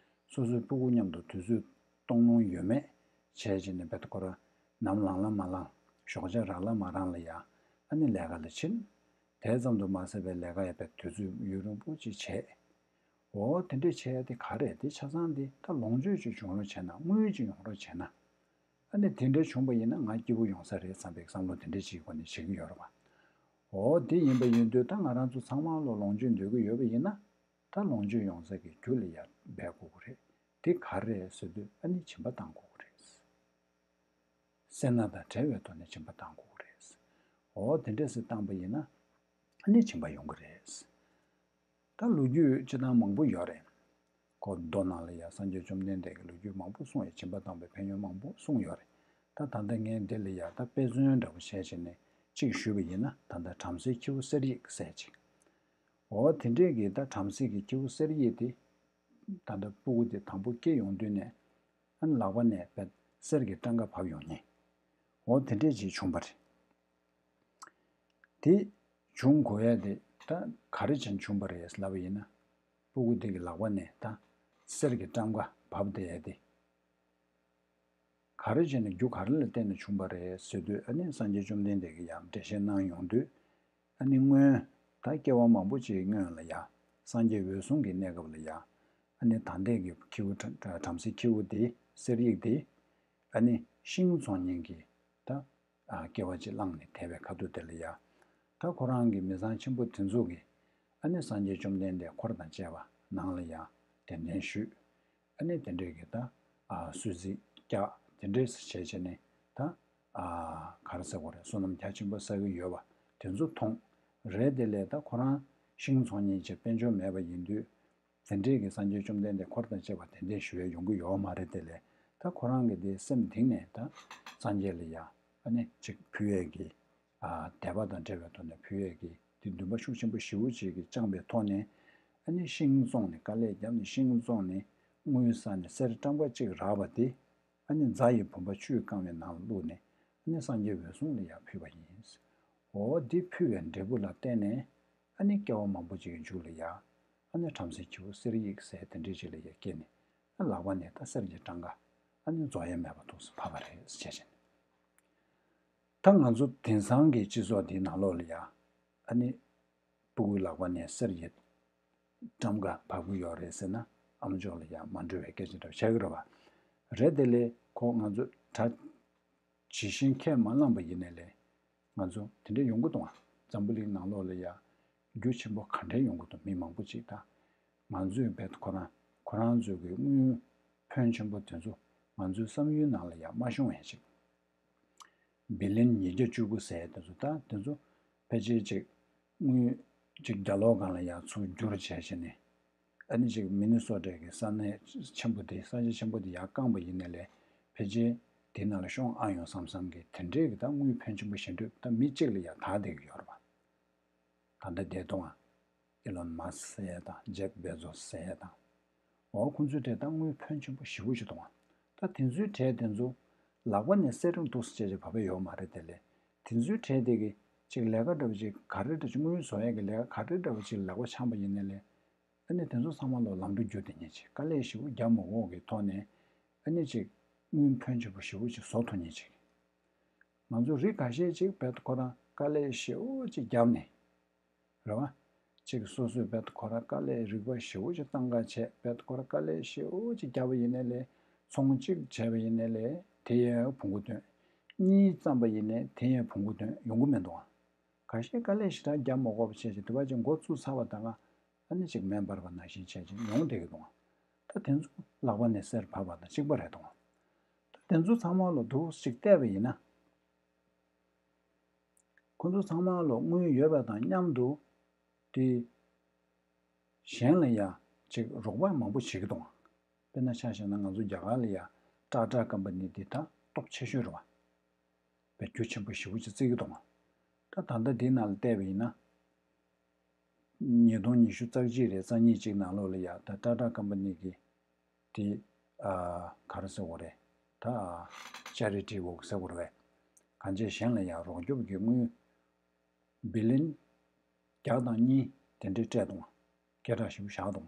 སོ་སོའི་སྤུ་གུ་མཉམ་དུ་དུས་ཚོད་གཏོང་ལོང་ཡོད་མེད། བྱས་བྱས་ནས་དཔེ་དེ་ཁོ་རང་ནམ་ལངས་ལ་མ་ལངས། ཞོགས་ཇ་རག་ལ་མ་རག་ལ་ཡ། ཨ་ནི་ལས་ཀ་ལ་ཕྱིན། དེ་ཙམ་དུ་མ་ཟད་པའི་ལས་ཀ་ཡ་དཔེ་དུས་ཚོད་ཡུན་རིང་པོ་ཅིག་བྱས། འོ་དེ་འདྲས་བྱས་ཏེ་ག་རེ་དེ་ཆ་ཚང་དེ་ད་ལོངས་སྤྱོད་ཅིག་བྱུང་རོགས་བྱས་ན། དངུལ་ཅིག་ཡོང་རོགས་བྱས་ན། ཨ་ནི་དེ་འདྲས་བྱུང་པ་ཡིན་ན་ང་སྐྱིད་པོ་ཡོང་ས་རེད་བསམ་པའི་བསམ་བློ་དེ་འདྲས་ཅིག་སྒོ་ནས་བྱེད་ཀྱི་ཡོད་རེད་བ། འོ་དེ་ཡིན་པ་ཡིན་དུས་ད་ང་རང་ཚོ་ཚང་མ་ལོ་ལོངས་སྤྱོད་འདོད་ཀྱི་ཡོད་པ་ཡིན་ན། ད་ལོངས་སྤྱོད་ཡོང་ས་གི་རྒྱུ་ལ་ཡ་འབད་དགོས་ཀྱི་རེད། དེ་ག་རེ་རེད་ཟེར་དུས་ཨ་ནི་སྦྱིན་པ་བཏང་དགོས་ཀྱི་རེད། སེར་སྣ་དང་བྲལ་བའི་ཐོག་ནས་སྦྱིན་པ་བཏང་དགོས་ཀྱི་རེད། འོ་དེ་འདྲས་སེ་བཏང་པ་ཡིན་ན་ཨ་ནི་སྦྱིན་པ་ཡོང་གི་རེད། ད་ལོ་རྒྱུས་སྤྱིར་བཏང་མང་པོ་ཡོད་རེད། ཁོ་མདོ་ནང་ལ་ཡང་སངས་རྒྱས་བཅོམ་ལྡན་འདས་ཀྱིས་ལོ་རྒྱུས་མང་པོ་གསུངས་ཡོད། སྦྱིན་པ་བཏང་པའི་ཕན་ཡོན་མང་པོ་གསུངས་ཡོད་རེད། ད་ད་ལྟ་ངས་འདི་ལ་ཡང་ད་དཔེ་མཚོན་འདྲ་པོ་བྱས་བྱས་ནས་གཅིག་ཞུས་པ་ཡིན་ན། ད་ལྟ་བྲམ་ཟེའི་ཁྱེའུ་གསེར་ཡིག་ཟེར་ཅིག་འོ་དེ་འདྲས་ཀྱི་ད་བྲམ་ཟེ་གི་ཁྱེའུ་གསེར་ཡིག་དེ། ད་ལྟ་སྤུ་གུ་དེ་དང་པོ་སྐྱེ་ཡོང་དུས་ནས་ཨ་ནི་ལག་པ་ནས་དཔེ་གསེར་གྱི་སྐྲངས་ཀ་བབས་ཡོང་ཉེན། འོ་དེ་འདྲས་ཅིག་བྱུང་པ་རེད། དེ་བྱུང་དགོས་ཡ་དེ་ད་ག་རེ་བྱས་ནས་བྱུང་པ་རེད་ལབ་པ་ཡིན་ན། སྤུ་གུ་དེ་གི་ལག་པ་ནས་ད་གསེར་གྱི་སྐྲངས་ཀ་བབས་བསྡད་ཡ་དེ། ག་རེ་བྱས་ནས་རྒྱུ་ག་རེ་ལ་བརྟེན་ནས་བྱུང་པ་རེད་ཟེར་དུས། ཨ་ནི་སངས་རྒྱས་བཅོམ་ལྡན་འདས་ཀྱིས་ཡང་འགྲེལ་བཤད་གནང་ཡོང་དུས། ཨ་ནི་སྔོན་ད་སྐྱེ་བ་མང་པོ་ཅིག་སྔོན་ལ་ཡ་སངས་རྒྱས་འོད་སྲུང་གི་གནས་སྐབས་ལ་ཡ། ཨ་ནི་ད་ལྟའི་གི་ཁྱེའུ་བྲམ་ཟེ་ཁྱེའུ་དེ་གསེར་ཡིག་དེ། ཨ་ནི་ཤིང་བཙོང་མཁན་གྱི་ད་ ཨ་སྐྱེ་བ་ཅིག་བླངས་ནས་དེ་བའི་ཁ་ཐུག་དེ་ལ་ཡ། ད་ཁོ་རང་གི་མི་ཚང་ཆེན་པོ་དེ་ཚོ་གིས་ཨ་ནི་སངས་རྒྱས་བཅོམ་ལྡན་འདས་འཁོར་དང་བཅས་པ་ནང་ལ་ཡ་གདན་འདྲེན་ཞུས། ཨ་ནི་དེ་འདྲས་ཀྱི་ད་ཨ་གསོལ་ཚིགས་བཀྱག་དེ་འདྲས་བྱས་བྱས་ནས་ད་ཨ་ག་རེ་ཟེར་དགོས་རེད། བསོད་ནམས་རྒྱ་ཆེན་པོ་བསགས་ཀྱི་ཡོད་པ་དེ་ཚོ་མཐོང་། རེད་དེ་ལས་ད་ཁོ་རང་ཤིང་བཙོང་མཁན་གྱི་དཔལ་འབྱོར་མེད་པ་ཡིན་དུས། དེ་འདྲས་ཀྱི་སངས་རྒྱས་བཅོམ་ལྡན་འདས་འཁོར་དང་བཅས་པ་གདན་འདྲེན་ཞུ་ཡ་ཡོང་གི་ཡོད་མ་རེད། དེ་ལས་ད་ཁོ་རང་གི་དེ་སེམས་གཏིང་ནས་ད་སངས་རྒྱས་ལ་ཡ་ཨ་ནི་ཅིག་ཕུལ་ཡས་ཀྱི་ཨ་དད་པ་དང་འབྲེལ་བའི་ཐོག་ནས་ཕུལ་ཡས་ཀྱི་དེ་འདུན་པ་ཤུགས་ཆེན་པོ་ཞེ་པོ་ཅིག་གིས་བཅངས་པའི་ཐོག་ནས། ཨ་ནི་ཤིང་བཙོངས་ནས་དཀའ་ལས་བརྒྱབ་ནས་ཤིང་བཙོངས་ནས་དངུལ་བསགས་ནས་གསེར་ཊམ་ཀ་གཅིག་རག་པ་དེ། ཨ་ནི་རྫ་ཡི་བུམ་པ་ཆུས་བཀང་བའི་ནང་ལ་བླུགས་ནས་ཨ་ནི་སངས་རྒྱས་འོད་སྲུང་ལ་ཡར་ཕུལ་བ་ཡིན། འོ་འདི་ཕུལ་བའི་འབྲས་བུ་ལ་བརྟེན་ནས་ཨ་ནི་སྐྱེ་བ་མང་པོ་ཅིག་གི་མཇུག་ལ་ཡ། ཨ་ནི་བྲམ་ཟེ་ཁྱེའུ་གསེར་ཡིག་ཟེར་དེ་འདྲའི་ཅིག་ལ་ཡ་སྐྱེས་ནས་ཨ་ལག་པ་ནས་ད་གསེར་གྱི་ཊམ་ཀ་ཨ་ནི་རྫོགས་ཡ་མེད་པ་འདུག་སེ་བབས་པ་རེད་ཟེར་བྱས་བྱས་ནས། ད་ང་ཚོ་དེང་སང་གི་སྤྱི་ཚོགས་འདིའི་ནང་ལོགས་ལ་ཡ་ཨ་ནི་སྤུ་གུའི་ལག་པ་ནས་གསེར་གྱི་ཊམ་ཀ་བབས་ཀྱི་ཡོད་རེད་ཟེར་ན་ཨ་མཆོག་ལ་ཡ་མ་འགྲོ་བའི་སྐད་ཆ་འདྲ་བོ་བཤད་ཀྱི་རེད་བ། རེད་དེ་ལས་ཁོ་ང་ཚོ་ད་ཇི་བཞིན་ཁས་མ་བླངས་པ་ཡིན་ནའི་ལས་ང་ཚོ་དེ་འདྲ་ཡོང་གི་འདུག་ཨ། འཛམ་བུ་གླིང་ནང་ལོགས་ལ་ཡ་རྒྱུ་ཆེན་པོ་ག་འདྲ་ཡོང་གི་འདུག་མི་མང་པོ་ཅིག་ད་ང་ཚོའི་བེད་ཁོ་རང་ཁོ་རང་ཚོའི་གི་དངུལ་ཕོན་ཆེན་པོ་དེ་ཚོ་ང་ཚོའི་བསམ་ཡུལ་ནང་ལ་ཡ་མ་ཤོང་བའི་ཅིག་བི་ལིན་ཉིས་བརྒྱ་བཅུ་དགུ་ཟེར་དེ་ཚོ་ད་དེ་ཚོ་ཕལ་ཆེར་ཅིག་དངུལ་ཅིག་རྒྱ་ལོ་སྒང་ལ་ཡ་ཚུར་བསྒྱུར་བྱས་བྱས་ནས། ཨ་ནི་ཅིག་མི་ནི་སོ་ཊའི་གི་ས་གནས་ཆེན་པོ་དེ་ས་ཆ་ཆེན་པོ་དེ་ཡར་བཀང་པ་ཡིན་ནའི་ལས་ཕལ་ཆེར་དེ་ནང་ལ་ཤོང་ཨ་ཡོང་བསམ་བསམ་གི་དེ་འདྲའི་གི་ད་དངུལ་ཕོན་ཆེན་པོ་ཞེ་དྲག་ད་མི་གཅིག་ལ་ཡ་དག་བསྡད་གི་ཡོད་རེད་པ། ད་ལྟ་བསྡད་འདུག་ཨ། ཨི་ལོན་མཱ་སི་ཟེར་ཡ་དང་ཇེབ་བེ་ཛོ་སི་ཟེར་ཡ་དང་། འོ་ཁོང་ཚོའི་གྲས་ད་དངུལ་ཕོན་ཆེན་པོ་ཞེ་པོ་ཅིག་འདུག་ཨ། ད་དེ་ཚོའི་གྲས་དེ་ཚོ་ལག་པ་ནས་གསེར་འདུག་སེ་བྱས་བྱས་བབས་པ་ཡོད་མ་རེད། དེ་ལས་དེ་ཚོའི་གྲས་དེ་གི་ཅིག་ལས་ཀ་འདྲ་བོ་ཅིག་ག་རེ་འདྲ་ཅིག་དངུལ་བཟོ་ཡས་ཀྱི་ལས་ཀ་ག་རེ་འདྲ་བོ་ཅིག་ལག་པ་འཆང་པ་ཡིན་ནའི་ལས། ཨ་ནི་དེ་ཚོ་ཚང་མ་ལོ་ལམ་འགྲོ་རྒྱུ་དེ་ཉིད་ཅིག་དཀའ་ལས་ཞེ་པོ་རྒྱབ་མ་དགོས་ཀྱི་ཐོག་ནས་ཨ་ནི་ཅིག་དངུལ་ཕོན་ཆེན་པོ་ཞེ་པོ་ཅིག་བཟོ་ཐུབ་མཁན་ཅིག་ང་ཚོ་རིགས་ཁ་ཤས་ཅིག་བེད་ཁོ་རང་དཀའ་ལས་ཞེ་པོ་ཅིག་བརྒྱབ་ནས་རེད་བ། ཅིག་སོ་སོས་བེད་ཁོ་རང་དཀའ་ལས་རིག་པ་ཞེ་པོ་ཅིག་བཏང་ག་བྱས་བེད་ཁོ་རང་དཀའ་ལས་ཞེ་པོ་ཅིག་བརྒྱབ་པ་ཡིན་ནའི་ལས་ཚོང་གཅིག་བྱས་པ་ཡིན་ནའི་ལས་དེ་ཡང་ཕུང་པོ་ཐོན། གཉིས་བརྩམས་པ་ཡིན་ནའི་དེ་ཡང་ཕུང་པོ་ཐོན་ཡོང་གི་མི་འདུག་ཨ། ཁ་ཤས་དཀའ་ལས་ཞེ་དྲག་རྒྱབ་མ་དགོས་པ་བྱས་ཅིག་དེ་བ་ཅིག་འགོ་བཙུགས་ཚར་བ་ད་ག་ཨ་ནི་ཅིག་མེ་འབར་བ་ནང་བཞིན་བྱས་ཅིག་ཡོང་བསྡད་ཀྱི་འདུག་ད་དེ་ཚོ་ལག་པ་ནས་གསེར་བབས་པ་དང་གཅིག་པ་རེད་འདུག་ད་དེ་ཚོ་ཚང་མ་ལོ་འདུག་ཅིག་བལྟས་པ་ཡིན་ན། ཁོ་ཚོ་ཚང་མ་ལོ་དངུལ་ཡོད་པ་དང་མཉམ་དུ་དེ་གཞན་ལ་ཡང་ཅིག་རོགས་པ་མང་པོ་བྱེད་ཀྱི་འདུག་དཔེར་ན་ཆ་བཞག་ན་ང་ཚོ་རྒྱ་གར་ལ་ཡང་ཊ་ཊ་ཀམ་པ་ནི་འདི་ད་སྟོབས་ཆེ་ཤོས་རེད་བ། བའི་རྒྱུ་ཆེན་པོ་ཞེ་པོ་ཅིག་བརྩི་གི་འདུག་ད་ད་ལྟ་འདི་ནང་ལ་བལྟས་པ་ཡིན་ན། ཉིས་སྟོང་ཉི་ཤུ་རྩ་གཅིག་རེད་རྩ་གཉིས་ཅིག་ནང་ལོགས་ལ་ཡ་ད་ཊ་ཊ་ཀམ་པ་ནི་གི་དེ་ཨ་ག་རེ་ཟེར་དགོས་རེད། ད་ཅེ་རི་ཊི་ཝོག་ཟེར་དགོས་རེད་པས། གང་ཅི་གཞན་ལ་ཡ་རོགས་སྐྱོབ་ཀྱི་དངུལ་བི་ལིན་བརྒྱ་དང་གཉིས་དེ་འདྲས་སྤྲད་འདུག་སྐད་གྲགས་ཞེ་པོ་བཞག་འདུག་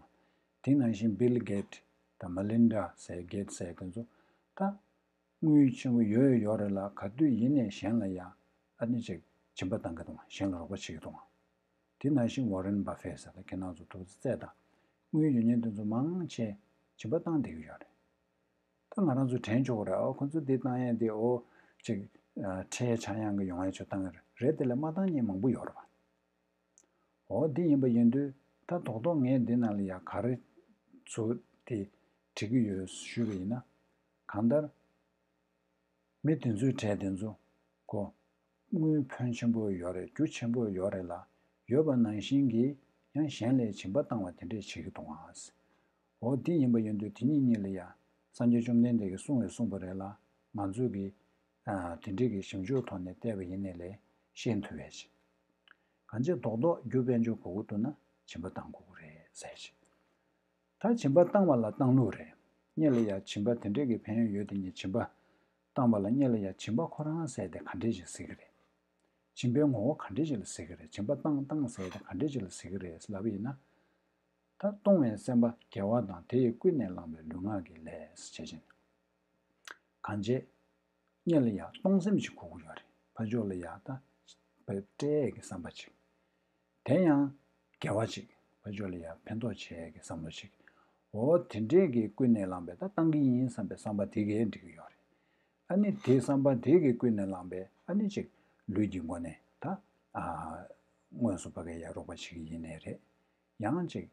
དེ་ནང་བཞིན་བྷིལ་གེད་དང་མེ་ལིན་ཌ་ཟེར་གེད་ཟེར་དེ་ཚོ་ད། དངུལ་ཆེན་པོ་ཡོད་ཡོད་རེད་ལ་ག་དུས་ཡིན་ནས་གཞན་ལ་ཡང་ཨ་ནི་ཅིག་སྦྱིན་པ་བཏང་གི་འདུག་གཞན་ལ་རོགས་པ་བྱེད་ཀྱི་འདུག་དེ་ནང་བཞིན་ཝོ་རེན་བྷ་ཧྥེ་ཟེར་ད་ཁྱེད་རང་ཚོ་ཐུགས་རྗེ་ཆེ་དང་། དངུལ་ཡོད་མཁན་དེ་ཚོ་མང་ཆེ་སྦྱིན་པ་བཏང་བསྡད་ཀྱི་ཡོད་རེད། ད་ང་རང་ཚོ་དྲན་ཆོག་གི་རེད། ཨོ་ཁོ་ཚོ་འདི་བཏང་ཡས་འདི་ཨོ་ཅིག་ཨ་ཁྲལ་ཆག་ཡང་གི་ཡོང་ཡས་ཆོ་བཏང་གི་རེད། རེད་དེ་ལས་མ་བཏང་མཁན་མང་པོ་ཡོད་རེད་པ། འོ་འདི་ཡིན་པ་ཡིན་དུས་ད་རྡོག་རྡོག་ངས་འདི་ནང་ལ་ཡ་ག་རེ་ཚུར་དེ་བྲིས་ཀྱི་ཡོད་ཞུས་པ་ཡིན་ན། གང་ལྟར་མི་དེ་ཚོའི་གྲས་དེ་ཚོ་གོ་དངུལ་ཕོན་ཆེན་པོ་ཡོད་རེད། རྒྱུ་ཆེན་པོ་ཡོད་རེད་ལ་ཡོད་པ་ནང་བཞིན་གྱི་ཡང་གཞན་ལས་སྦྱིན་པ་བཏང་བ་དེ་འདྲས་བྱེད་ཀྱི་འདུག་ཨང་། འོ་འདི་ཡིན་པ་ཡིན་དུས་དེ་གཉིས་གཉིས་ལ་ཡ་སངས་རྒྱས་བཅོམ་ལྡན་འདས་ཀྱིས་གསུངས་བས་གསུངས་པ་རེད་ལ་ང་ཚོས་ཀྱི་ཨ་དེ་འདྲས་ཀྱི་ཞིབ་འཇུག་ཐོག་ནས་བལྟས་པ་ཡིན་ནའི་ལས་ཤེས་ཐུབ་པས། གང་ཅི་རྡོག་རྡོག་རྒྱུ་དཔལ་འབྱོར་དགོས་ཀྱི་འདུག་ན་སྦྱིན་པ་བཏང་དགོས་ཀྱི་རེད་ཟེར་ཞིང་། ད་སྦྱིན་པ་བཏང་བ་ལ་བཏང་ལུགས་རེད། སྔོན་ལ་ཡ་སྦྱིན་པ་དེ་འདྲས་ཀྱི་ཕན་ཡོན་ཡོད་དེ་ཉིད་སྦྱིན་པ་བཏང་བ་ལ་སྔོན་ལ་ཡ་སྦྱིན་པ་ཁོ་རང་ཟེར་དེ་ག་འདྲས་ཞིག་ཟེར་གྱི་རེད། སྦྱིན་པའི་ངོ་བོ་ག་འདྲས་ཞིག་ལ་ཟེར་གྱི་རེད། སྦྱིན་པ་བཏང་བཏང་ཟེར་དེ་ག་འདྲས་ཞིག་ལ་ཟེར་གྱི་རེད་ལབ་པ་ཡིན་ན། ད་གཏོང་བའི་སེམས་པ་དགེ་བ་དང་དེ་ཡིས་ཀུན་ནས་བསླངས་པའི་ལུས་ངག་གི་ལས་བྱེད་ཅིང་། གང་བྱེད། སྔོན་ལ་ཡང་གཏོང་སེམས་ཤིག་དགོས་ཀྱི་ཡོད་རེད། ཕར་ཕྱོགས་ལ་ཡང་ད་སྤྲད་ཀྱི་བསམ་པ་ཅིག་དེ་ཡང་དགེ་བ་ཅིག་ཕར་ཕྱོགས་ལ་ཡང་ཕན་ཐོགས་བྱེད་ཀྱི་བསམ་བློ་ཅིག་འོ་དེ་འདྲས་ཀྱི་ཀུན་ནས་བསླངས་པའི་ད་བཏང་གི་ཡིན་བསམ་པའི་བསམ་པ་དེ་གས་འགྲིག་གི་ཡོད་རེད། ཨ་ནི་དེའི་བསམ་པ་དེ་གིས་ཀུན་ནས་བསླངས་པའི་ཨ་ནི་ཅིག་ལུས་ཀྱི་སྒོ་ནས་ད་ཨ་དངོས་སུ་ཕ་གིར་ཡ་རོགས་པ་བྱེད་ཀྱི་ཡིན་ནའི་རེད། ཡང་ཅིག་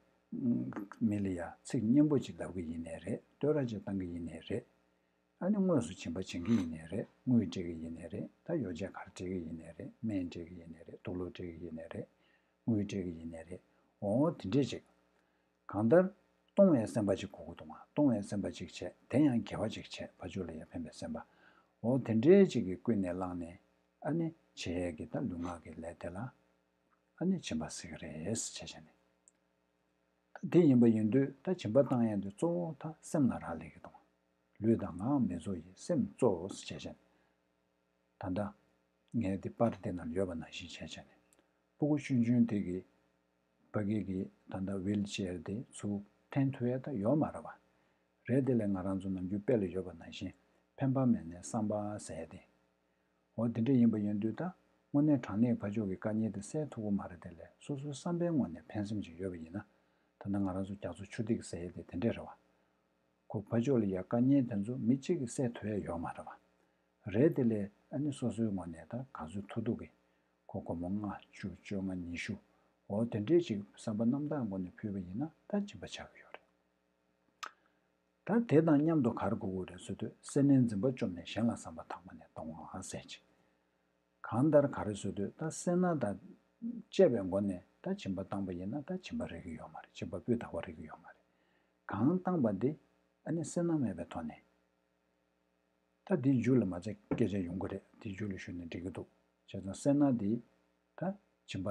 མི་ལ་ཡ་ཚིག་སྙན་པོ་ཅིག་ལབ་ཀྱི་ཡིན་ནའི་རེད། བསྟོད་ར་ཅིག་བཏང་གི་ཡིན་ནའི་རེད། ཨ་ནི་དངོས་སུ་སྦྱིན་པ་བྱེད་ཀྱི་ཡིན་ནའི་རེད། དངུལ་སྤྲད་ཀྱི་ཡིན་ནའི་རེད། ད་ཡོ་བྱད་ག་རེ་སྤྲད་ཀྱི་ཡིན་ནའི་རེད། སྨན་སྤྲད་ཀྱི་ཡིན་ནའི་རེད། དུག་ལོག་སྤྲད་ཀྱི་ཡིན་ནའི་རེད། དངུལ་སྤྲད་ཀྱི་ཡིན་ནའི་རེད། འོ་དེ་འདྲས་ཅིག་གང་ལྟར་གཏོང་བའི་སེམས་པ་ཅིག་དགོས་ཀྱི་འདུག་ག་གཏོང་བའི་སེམས་པ་ཅིག་བྱས། དེ་ཡང་དགེ་བ་ཅིག་བྱས། ཕར་ཕྱོགས་ལ་ཡ་ཕན་པའི་སེམས་པ། འོ་དེ་འདྲས་ཅིག་གིས་ཀུན་ནས་བསླངས་ནས་ཨ་ནི་བྱེད་ཡས་ཀྱི་ད་ལུས་ངག་གི་ལས་དེ་ལ་ཨ་ནི་སྦྱིན་པ་ཟེར་གྱི་རེད་ཟེར་བྱས་བྱས་ནས། ད་དེ་ཡིན་པ་ཡིན་དུས་ད་སྦྱིན་པ་བཏང་ཡས་དེ་གཙོ་བོ་ད་སེམས་ལ་རག་ལས་ཀྱི་འདུག་ལུས་དང་ངག་མི་གཙོ་ཡི། སེམས་གཙོ་བོ་ཟེར་བྱས་བྱས་ནས། ད་ལྟ་ངས་འདི་པར་འདི་ནང་ཡོད་པ་ནང་བཞིན་བྱས་བྱས་ནས། སྤུ་གུ་ཆུང་ཆུང་དེ་གིས་ཕ་གི་གི་ད་ལྟ་ཝིལ་ཅེར་དེ་ཚུར་འཐེན་ཐུབ་ཡས་ད་ཡོད་མ་རེད་པ། རེད། དེ་ལས་ང་རང་ཚོ་ནམ་རྒྱུན་དཔེ་ལ་ཡོད་པ་ནང་བཞིན་ཕན་པ་མེད་ནའི་བསམ་པ་ཟེར་ཡས་དེ། འོ་དེ་འདྲ་ཡིན་པ་ཡིན་དུས་ད་དངོས་གནས་དྲང་གནས་ཕར་ཕྱོགས་ཀྱི་དཀའ་ངལ་དེ་སེལ་ཐུབ་ཀྱི་མ་རེད། དེ་ལས་སོ་སོའི་བསམ་པའི་ངོས་ནས་ཕན་སེམས་ཅིག་ཡོད་པ་ཡིན་ན། ད་ལྟ་ང་རང་ཚོ་རྒྱ་མཚོ་ཆུ་ཐིགས་ཟེར་ཡས་དེ་དེ་འདྲས་རེད་པ། ཁོ་ཕར་ཕྱོགས་ལ་ཡ་དཀའ་ངལ་དེ་ཚོ་མི་གཅིག་གིས་སེལ་ཐུབ་ཡས་ཡོད་མ་རེད་པ། རེད། དེ་ལས་ཨ་ནི་སོ་སོའི་ངོས་ནས་ད་ག་ཚོད་ཐུབ་ཐུབ་ཀྱིས་ཁོ་སྒོར་མོ་ལྔ་བཅུ་བཅོ་ལྔ་ཉི་ཤུ། འོ་དེ་འདྲས་ཅིག་བསམ་པ་རྣམ་དག་སྒོ་ནས་ཕུལ་བ་ཡིན་ན་ད་སྦྱིན་པ་ཆགས་ཀྱི་ཡོད་རེད། ད་དེ་དང་མཉམ་དུ་ག་རེ་དགོས་ཀྱི་རེད་ཟེར་དུས་སེར་སྣའི་འཛིན་པ་བཅོམ་ནས་གཞན་ལ་བསམ་པ་དག་པ་ནི་གཏོང་བ་ཟེར་ཅིག་གང་ལྟར་ག་རེ་ཟེར་དུས་ད་སེར་སྣ་དང་བཅས་པའི་སྒོ་ནས་ད་སྦྱིན་པ་བཏང་པ་ཡིན་ན་ད་སྦྱིན་པ་རེག་གི་ཡོད་མ་རེད། སྦྱིན་པ་སྤུས་དག་པ་རེག་གི་ཡོད་མ་རེད། གང་བཏང་པ་དེ་ཨ་ནི་སེར་སྣ་མེད་པའི་ཐོག་ནས། ད་འདིའི་མཇུག་ལ་མ་ཚད་སྐད་ཆ་ཡོང་གི་རེད། འདིའི་མཇུག་ལ་ཞུས་ན་འགྲིག་གི་འདུག་བྱས་ཙང་སེར་སྣ་འདི་ད་སྦྱིན་པ་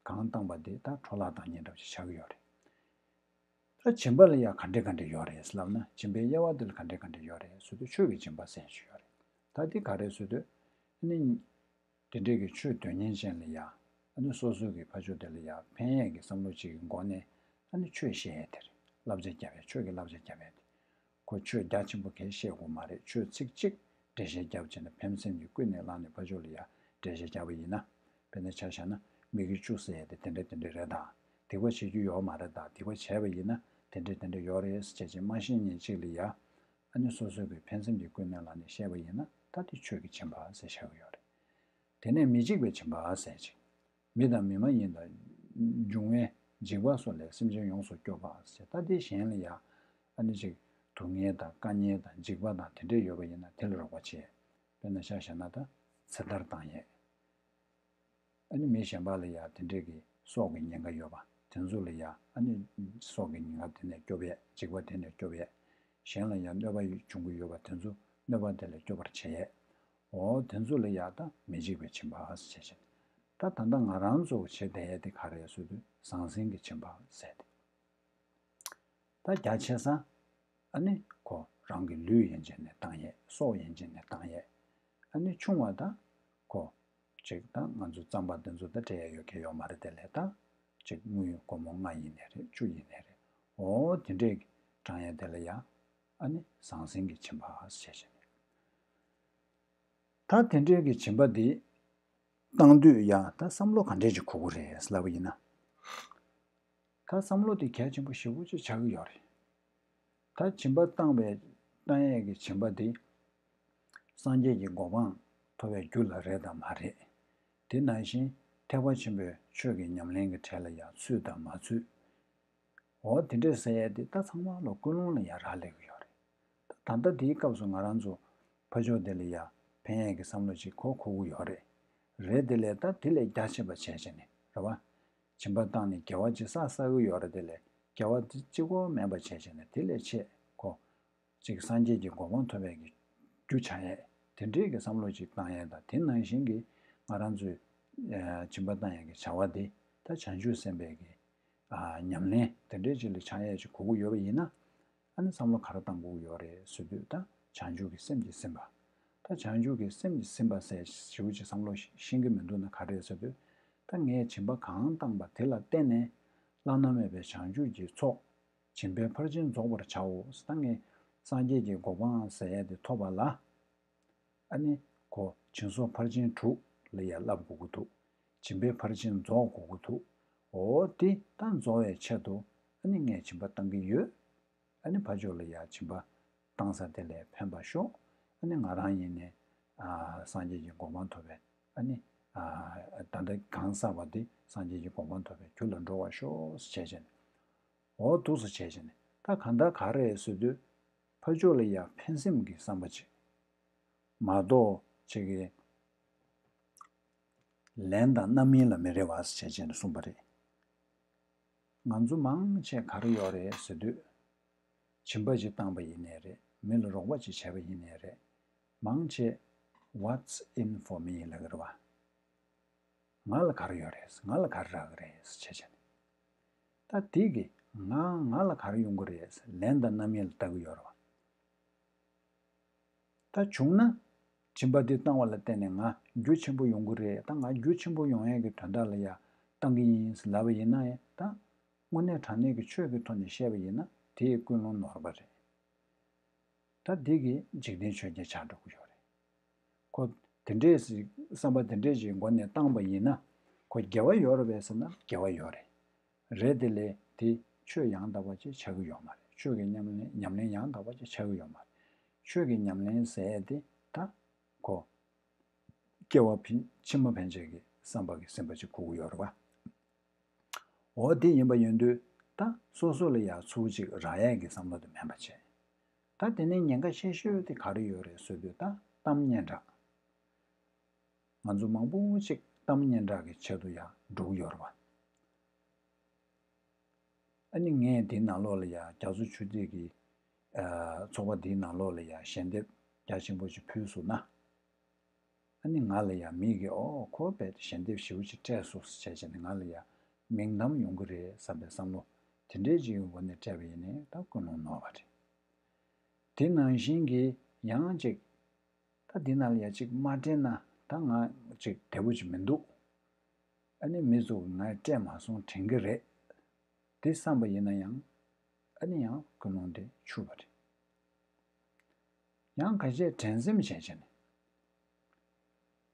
གང་བཏང་པ་དེ་ད་འཕྲོ་བརླག་བཏང་མཁན་འདྲ་པོ་ཞིག་ཆགས་ཀྱི་ཡོད་རེད། ད་སྦྱིན་པ་ལ་ཡང་ག་འདྲ་ག་འདྲ་ཡོད་རེད་ལབ་ན། སྦྱིན་པའི་དབྱེ་བ་འདི་ལ་ག་འདྲ་ག་འདྲ་ཡོད་རེད་ཟེར་དུས་ཆོས་ཀྱི་སྦྱིན་པ་ཟེར་ཞིག་ཡོད་རེད། ད་འདི་ག་རེད་ཟེར་དུས་ཨ་ནི། དེ་འདྲས་ཀྱི་ཆོས་དོན་གཉེར་ཅན་ལ་ཡ། ཨ་ནི་སོ་སོ་གི་ཕ་ཆོས་དེ་ལ་ཡ་ཕན་ཡས་ཀྱི་བསམ་བློ་གཅིག་གི་སྒོ་ནས་ཨ་ནི་ཆོས་བཤད་ཡས་དེ་རེད། བསླབ་བྱ་རྒྱབ་ཡས། ཆོས་ཀྱི་བསླབ་བྱ་རྒྱབ་ཡས་དེ། ཁོ་ཆོས་རྒྱ་ཆེན་པོ་གས་བཤད་དགོས་མ་རེད། ཆོས་ཚིག་གཅིག་འགྲེལ་བཤད་རྒྱབ་བྱས་ནས་ཕན་སེམས་ཀྱི་ཀུན་ནས་བསླངས་ནས་ཕ་ཆོས་ལ་ཡ་འགྲེལ་བཤད་རྒྱབ་པ་ཡིན་ན། དཔེར་ན་ཆ་བཞག་ན་མི་དགེ་བཅུ་ཟེར་ཡས་དེ་དེ་འདྲ་དེ་འདྲ་རེད་དང་། སྡིག་པ་བྱེད་རྒྱུ་ཡོད་མ་རེད་དང་། སྡིག་པ་བྱས་པ་ཡིན་ན་དེ་འདྲ་དེ་འདྲ་ཡོད་རེད་ཟེར་བྱས་ཅིག་མ་ཤེས་མཁན་གཅིག་ལ་ཡ། ཨ་ནི་སོ་སོའི་གི་ཕན་སེམས་ཀྱི་ཀུན་ནས་བསླངས་ནས་བཤད་པ་ཡིན་ན་ད་དེ་ཆོས་ཀྱི་སྦྱིན་པ་ཟེར་བྱ་གི་ཡོད་རེད། དེ་ནས་མི་འཇིགས་པའི་སྦྱིན་པ་ཟེར་ཅིག་མི་དང་མི་མ་ཡིན་དང་། འབྱུང་བའི་འཇིགས་པ་སོགས་ལས་སེམས་ཅན་ཡོངས་སུ་སྐྱོབ་པ་ཟེར། ད་དེ་གཞན་ལ་ཡང་ཨ་ནི་ཅིག་སྡུག་བསྔལ་དང་དཀའ་ངལ་དང་འཇིགས་པ་དང་དེ་འདྲས་ཡོད་པ་ཡིན་ན་དེ་ལ་རོགས་པ་བྱེད། དཔེར་ན་ཆ་བཞག་ན་ད་ཚེ་ཐར་བཏང་ཡས། ཨ་ནི་མི་གཞན་པ་ལ་ཡང་དེ་འདྲས་ཀྱི་སྲོག་གི་ཉེན་ཁ་ཡོད་པ་དེ་ཚོ་ལ་ཡང་ཨ་ནི་སྲོག་གི་ཉེན་ཁ་དེ་ནས་སྐྱོབ་ཡས། འཇིགས་པ་དེ་ནས་སྐྱོབ་ཡས། གཞན་ལ་ཡང་གནོད་པ་འབྱུང་གི་ཡོད་པ་དེ་ཚོ་གནོད་པ་དེ་ལས་སྐྱོབ་པར་བྱེད་ཡས། འོ་དེ་ཚོ་ལ་ཡང་ད་མི་འཇིགས་པའི་སྦྱིན་པ་ཟེར་བྱས། ད་ད་ལྟ་ང་རང་ཚོ་བྱེད་བསྡད་ཡས་དེ་ག་རེ་ཟེར་དུས་ཟང་ཟིང་གི་སྦྱིན་པ་ཟེར་ཏེ། ད་རྒྱ་ཆེ་ས་ཨ་ནི་ཁོ་རང་གི་ལུས་ཡན་ཆད་ནས་བཏང་ཡས། སྲོག་ཡན་ཆད་ནས་བཏང་ཡས། ཨ་ནི་ཆུང་བ་ད་ཁོ་ཅིག་ད་ང་ཚོ་རྩམ་པ་དེ་ཚོ་ད་སྤྲད་ཡས་ཡོད་མཁན་ཡོད་མ་རེད། དེ་ལས་ད་ཅིག་དངུལ་སྒོར་མོ་ལྔ་ཡིན་ནའི་རེད། བཅུ་ཡིན་ནའི་རེད། འོ་དེ་འདྲས་བགྲང་ཡས་དེ་ལ་ཡ་ཨ་ནི་ཟང་ཟིང་གི་སྦྱིན་པ་ཟེར་བྱས་ནས། ད་དེ་འདྲའི་གི་སྦྱིན་པ་འདི་བཏང་དུས་ཡང་ད་བསམ་བློ་ག་འདྲས་ཅིག་དགོས་ཀྱི་རེད་ལབ་པ་ཡིན་ན། ད་བསམ་བློ་དེ་གལ་ཆེན་པོ་ཞེ་པོ་ཅིག་ཆགས་ཀྱི་ཡོད་རེད། ད་སྦྱིན་པ་བཏང་བའི་བཏང་ཡས་ཀྱི་སྦྱིན་པ་འདི་སངས་རྒྱས་ཀྱི་གོ་འཕང་ཐོབ་པའི་རྒྱུ་ལ་རེད་དམ་མ་རེད། དེ་ནང་བཞིན་ཐེག་པ་ཆེན་པོའི་ཆོས་ཀྱི་ཉམས་ལེན་གྱི་གྲས་ལ་ཡང་ཚུད་དམ་མ་ཚུད། འོ་དེ་འདྲས་ཟེར་ཡས་དེ་ད་ཚང་མ་ལོ་ཀུན་སློང་ལ་ཡང་རག་ལས་ཀྱི་ཡོད་རེད། ད་ད་ལྟ་དེའི་སྐབས་སུ་ང་རང་ཚོ་ཕ་ཕྱོགས་དེ་ལ་ཡང་ཕན་ཡས་ཀྱི་བསམ་བློ་ཅིག་གོ་དགོས་ཀྱི་ཡོད་རེད། རེད་དེ་ལས་ད་དེ་ལས་རྒྱ་ཆེ་བ་བྱས་བྱས་ནས་རེད་བ། སྦྱིན་པ་བཏང་ནས་དགེ་བ་ཅིག་བསགས་བསགས་ཀྱི་ཡོད་རེད། དེ་ལས་དགེ་བ་དེ་གཅིག་པོ་མེད་པ་བྱས་བྱས་ནས་དེ་ལས་ཆེ་གོ་ཅིག་སངས་རྒྱས་ཀྱི་གོ་འཕང་ཐོབ་པའི་གི་རྒྱུ་ཆགས་ཡས་དེ་འདྲའི་གི་བསམ་བློ་ཅིག་བཏང་ཡས་དང་། དེ་ནང་བཞིན་གྱི་ང་རང་ཚོའི་ཨ་སྦྱིན་པ་བཏང་ཡས་ཀྱི་བྱ་བ་དེ་ད་བྱང་ཆུབ་སེམས་དཔའི་གི་ཨ་ཉམས་ལེན་དེ་འདྲའི་ཅིག་ལ་ཆགས་ཡས་ཅིག་དགོས་ཀྱི་ཡོད་པ་ཡིན་ན། ཨ་ནི་བསམ་བློ་ག་རེ་བཏང་དགོས་ཀྱི་ཡོད་རེད་ཟེར་དུས་ད་བྱང་ཆུབ་ཀྱི་སེམས་ཀྱིས་ཟིན་པ། ད་བྱང་ཆུབ་ཀྱི་སེམས་ཀྱིས་ཟིན་པ་ཟེར་ཞེ་པོ་ཅིག་བསམ་བློ་ཤེས་ཀྱི་མི་འདུག་ན་ག་རེ་རེད་ཟེར་དུས། ད་ངས་སྦྱིན་པ་གང་བཏང་པ་དེ་ལ་བརྟེན་ནས་བླ་ན་མེད་པའི་བྱང་ཆུབ་ཀྱི་ཚོགས། སྦྱིན་པས་ཕར་ཕྱིན་རྫོགས་པར་བྱའོ། ད་ངས་སངས་རྒྱས་ཀྱི་གོ་འཕང་ཟེར་ཡས་དེ་ཐོབ་པ་ལ། ཨ་ནི་ཁོ་སྦྱིན་སོགས་ཕར་ཕྱིན་དྲུག་ལ་ཡང་བསླབ་དགོས་ཀྱི་འདུག་སྦྱིན་པས་ཕར་ཕྱིན་རྫོགས་དགོས་ཀྱི་འདུག་འོ་དེ་ད་རྫོགས་པའི་ཆེད་དུ་ཨ་ནི་ངས་སྦྱིན་པ་བཏང་གི་ཡོད། ཨ་ནི་ཕར་ཕྱོགས་ལ་ཡང་སྦྱིན་པ་བཏང་ས་དེ་ལས་ཕན་པ་ཤོག་ཨ་ནི་ང་རང་ཡིན་ནས་ཨ་སངས་རྒྱས་ཀྱི་གོ་འཕང་ཐོབ་པའི་ཨ་ནི་ཨ་ད་ལྟ་གང་བསགས་པ་དེ་སངས་རྒྱས་ཀྱི་གོ་འཕང་ཐོབ་པའི་རྒྱུ་ལ་འགྲོ་བར་ཤོག་ཟེར་བྱས་བྱས་ནས། འོ་འདུག་སེ་བྱས་བྱས་ནས་ད་གང་ལྟར་ག་རེ་ཟེར་དུས་ཕར་ཕྱོགས་ལ་ཡང་ཕན་སེམས་ཀྱི་བསམ་པ་ཅིག་མ་གཏོགས་ཅིག་གི་ལན་དང་རྣམ་སྨིན་ལ་མི་རེ་བ་ཟེར་བྱས་བྱས་ནས་གསུངས་པ་རེད། ང་ཚོ་མང་ཆེ་ག་རེ་ཡོད་རེད་ཟེར་དུས། སྦྱིན་པ་ཅིག་བཏང་པ་ཡིན་ནའི་རེད། མི་ལ་རོགས་པ་ཅིག་བྱས་པ་ཡིན་ནའི་རེད། མང་ཆེ་What's in for me ལབ་ཀྱི་རེད་བ། ང་ལ་ག་རེ་ཡོད་རེད། ང་ལ་ག་རེ་རག་གི་རེད་ཟེར་བྱས་བྱས་ནས། ད་དེ་གི་ང་ང་ལ་ག་རེ་ཡོང་གི་རེད་ཟེར་ལན་དང་རྣམ་སྨིན་ལ་ལྟ་གི་ཡོད་རེད་བ། ད་བྱུང་ན། སྦྱིན་པ་འདི་བཏང་བ་ལ་བརྟེན་ནས་ང་རྒྱུ་ཆེན་པོ་ཡོང་གི་རེད། ད་ང་རྒྱུ་ཆེན་པོ་ཡོང་ཡས་ཀྱི་དོན་དག་ལ་ཡ་བཏང་གི་ཡིན་ལབ་པ་ཡིན་ན་ཡང་ད་དངོས་གནས་དྲང་གནས་ཀྱི་ཆོས་ཀྱི་ཐོག་ནས་བཤད་པ་ཡིན་ན་དེ་ཡི་ཀུན་སློང་ནོར་བ་རེད། ད་འདི་གིས་འཇིག་རྟེན་ཆོས་བརྒྱད་ཆགས་འགྲོ་གི་ཡོད་རེད། ཁོ་དེ་འདྲས་ཞིག་བསམ་པ་དེ་འདྲས་ཞིག་མགོ་ནས་བཏང་པ་ཡིན་ན་ཁོ་དགེ་བ་ཡོད་རེད་པས་ཟེར་ན་དགེ་བ་ཡོད་རེད། རེད་དེ་ལས་དེ་ཆོས་ཡང་དག་པ་ཅིག་ཆགས་ཀྱི་ཡོད་མ་རེད། ཆོས་ཀྱི་ཉམས་ལེན་ཉམས་ལེན་ཡང་དག་པ་ཅིག་ཆགས་ཀྱི་ཡོད་མ་རེད། ཆོས་ཀྱི་ཉམས་ལེན་ཟེར་ཡས་དེ་ད་ཁོ་སྐྱེ་བ་ཕྱི་ཕྱི་མ་ཕན་ཆད་ཀྱི་བསམ་པ་གི་སེམས་པ་ཅིག་དགོས་ཀྱི་ཡོད་རེད་བ། འོ་དེ་ཡིན་པ་ཡིན་དུས་ད་སོ་སོ་ལ་ཡང་ཚུར་ཅིག་རག་ཡས་ཀྱི་བསམ་བློ་དེ་མེད་པ་བྱས། ད་དེ་ནས་ཉེན་ཁ་ཆེ་ཤོས་དེ་ག་རེ་ཡོད་རེད་ཟེར་དུས་ད་གཏམ་སྙན་གྲགས། ང་ཚོ་མང་པོ་ཅིག་གཏམ་སྙན་གྲགས་ཀྱི་ཆེད་དུ་ཡང་འགྲོ་གི་ཡོད་རེད་བ། ཨ་ནི་ངས་དེའི་ནང་ལོགས་ལ་ཡང་རྒྱ་མཚོ་ཆུ་ཐིགས་ཀྱི་ཨ་ཚོགས་པ་དེའི་ནང་ལོགས་ལ་ཡང་ཞལ་འདེབས་རྒྱ་ཆེན་པོ་ཅིག་ཕུལ་སོང་ན། ཨ་ནི་ང་ལ་ཡང་མིག་གིས་ཨོ་ཁོ་རྦད་དེ་ཞལ་འདེབས་ཞེ་པོ་ཅིག་སྤྲད་སོང་ཟེར་བྱས་བྱས་ནས་ང་ལ་ཡང་མིང་གཏམ་ཡོང་གི་རེད་བསམ་པའི་བསམ་བློ་དེ་འདྲའི་ཅིག་ཡོང་སྒོ་ནས་སྤྲད་པ་ཡིན་ནའི་ད་ཀུན་སློང་ནོར་བ་རེད། དེ་ནང་བཞིན་གྱི་ཡང་ཅིག་ད་འདི་ནང་ལ་ཡང་ཅིག་མ་སྤྲད་ན་ད་ང་ཅིག་བདེ་པོ་ཅིག་མི་འདུག་ཨ་ནི་མི་ཚོ་གིས་ང་སྤྲད་མ་སོང་དྲན་གྱི་རེད། དེ་བསམ་པ་ཡིན་ན་ཡང་ཨ་ནི་ཡང་ཀུན་སློང་དེ་འཆུགས་པ་རེད། ཡང་ཁ་ཤས་འགྲན་སེམས་བྱས་བྱས་ནས།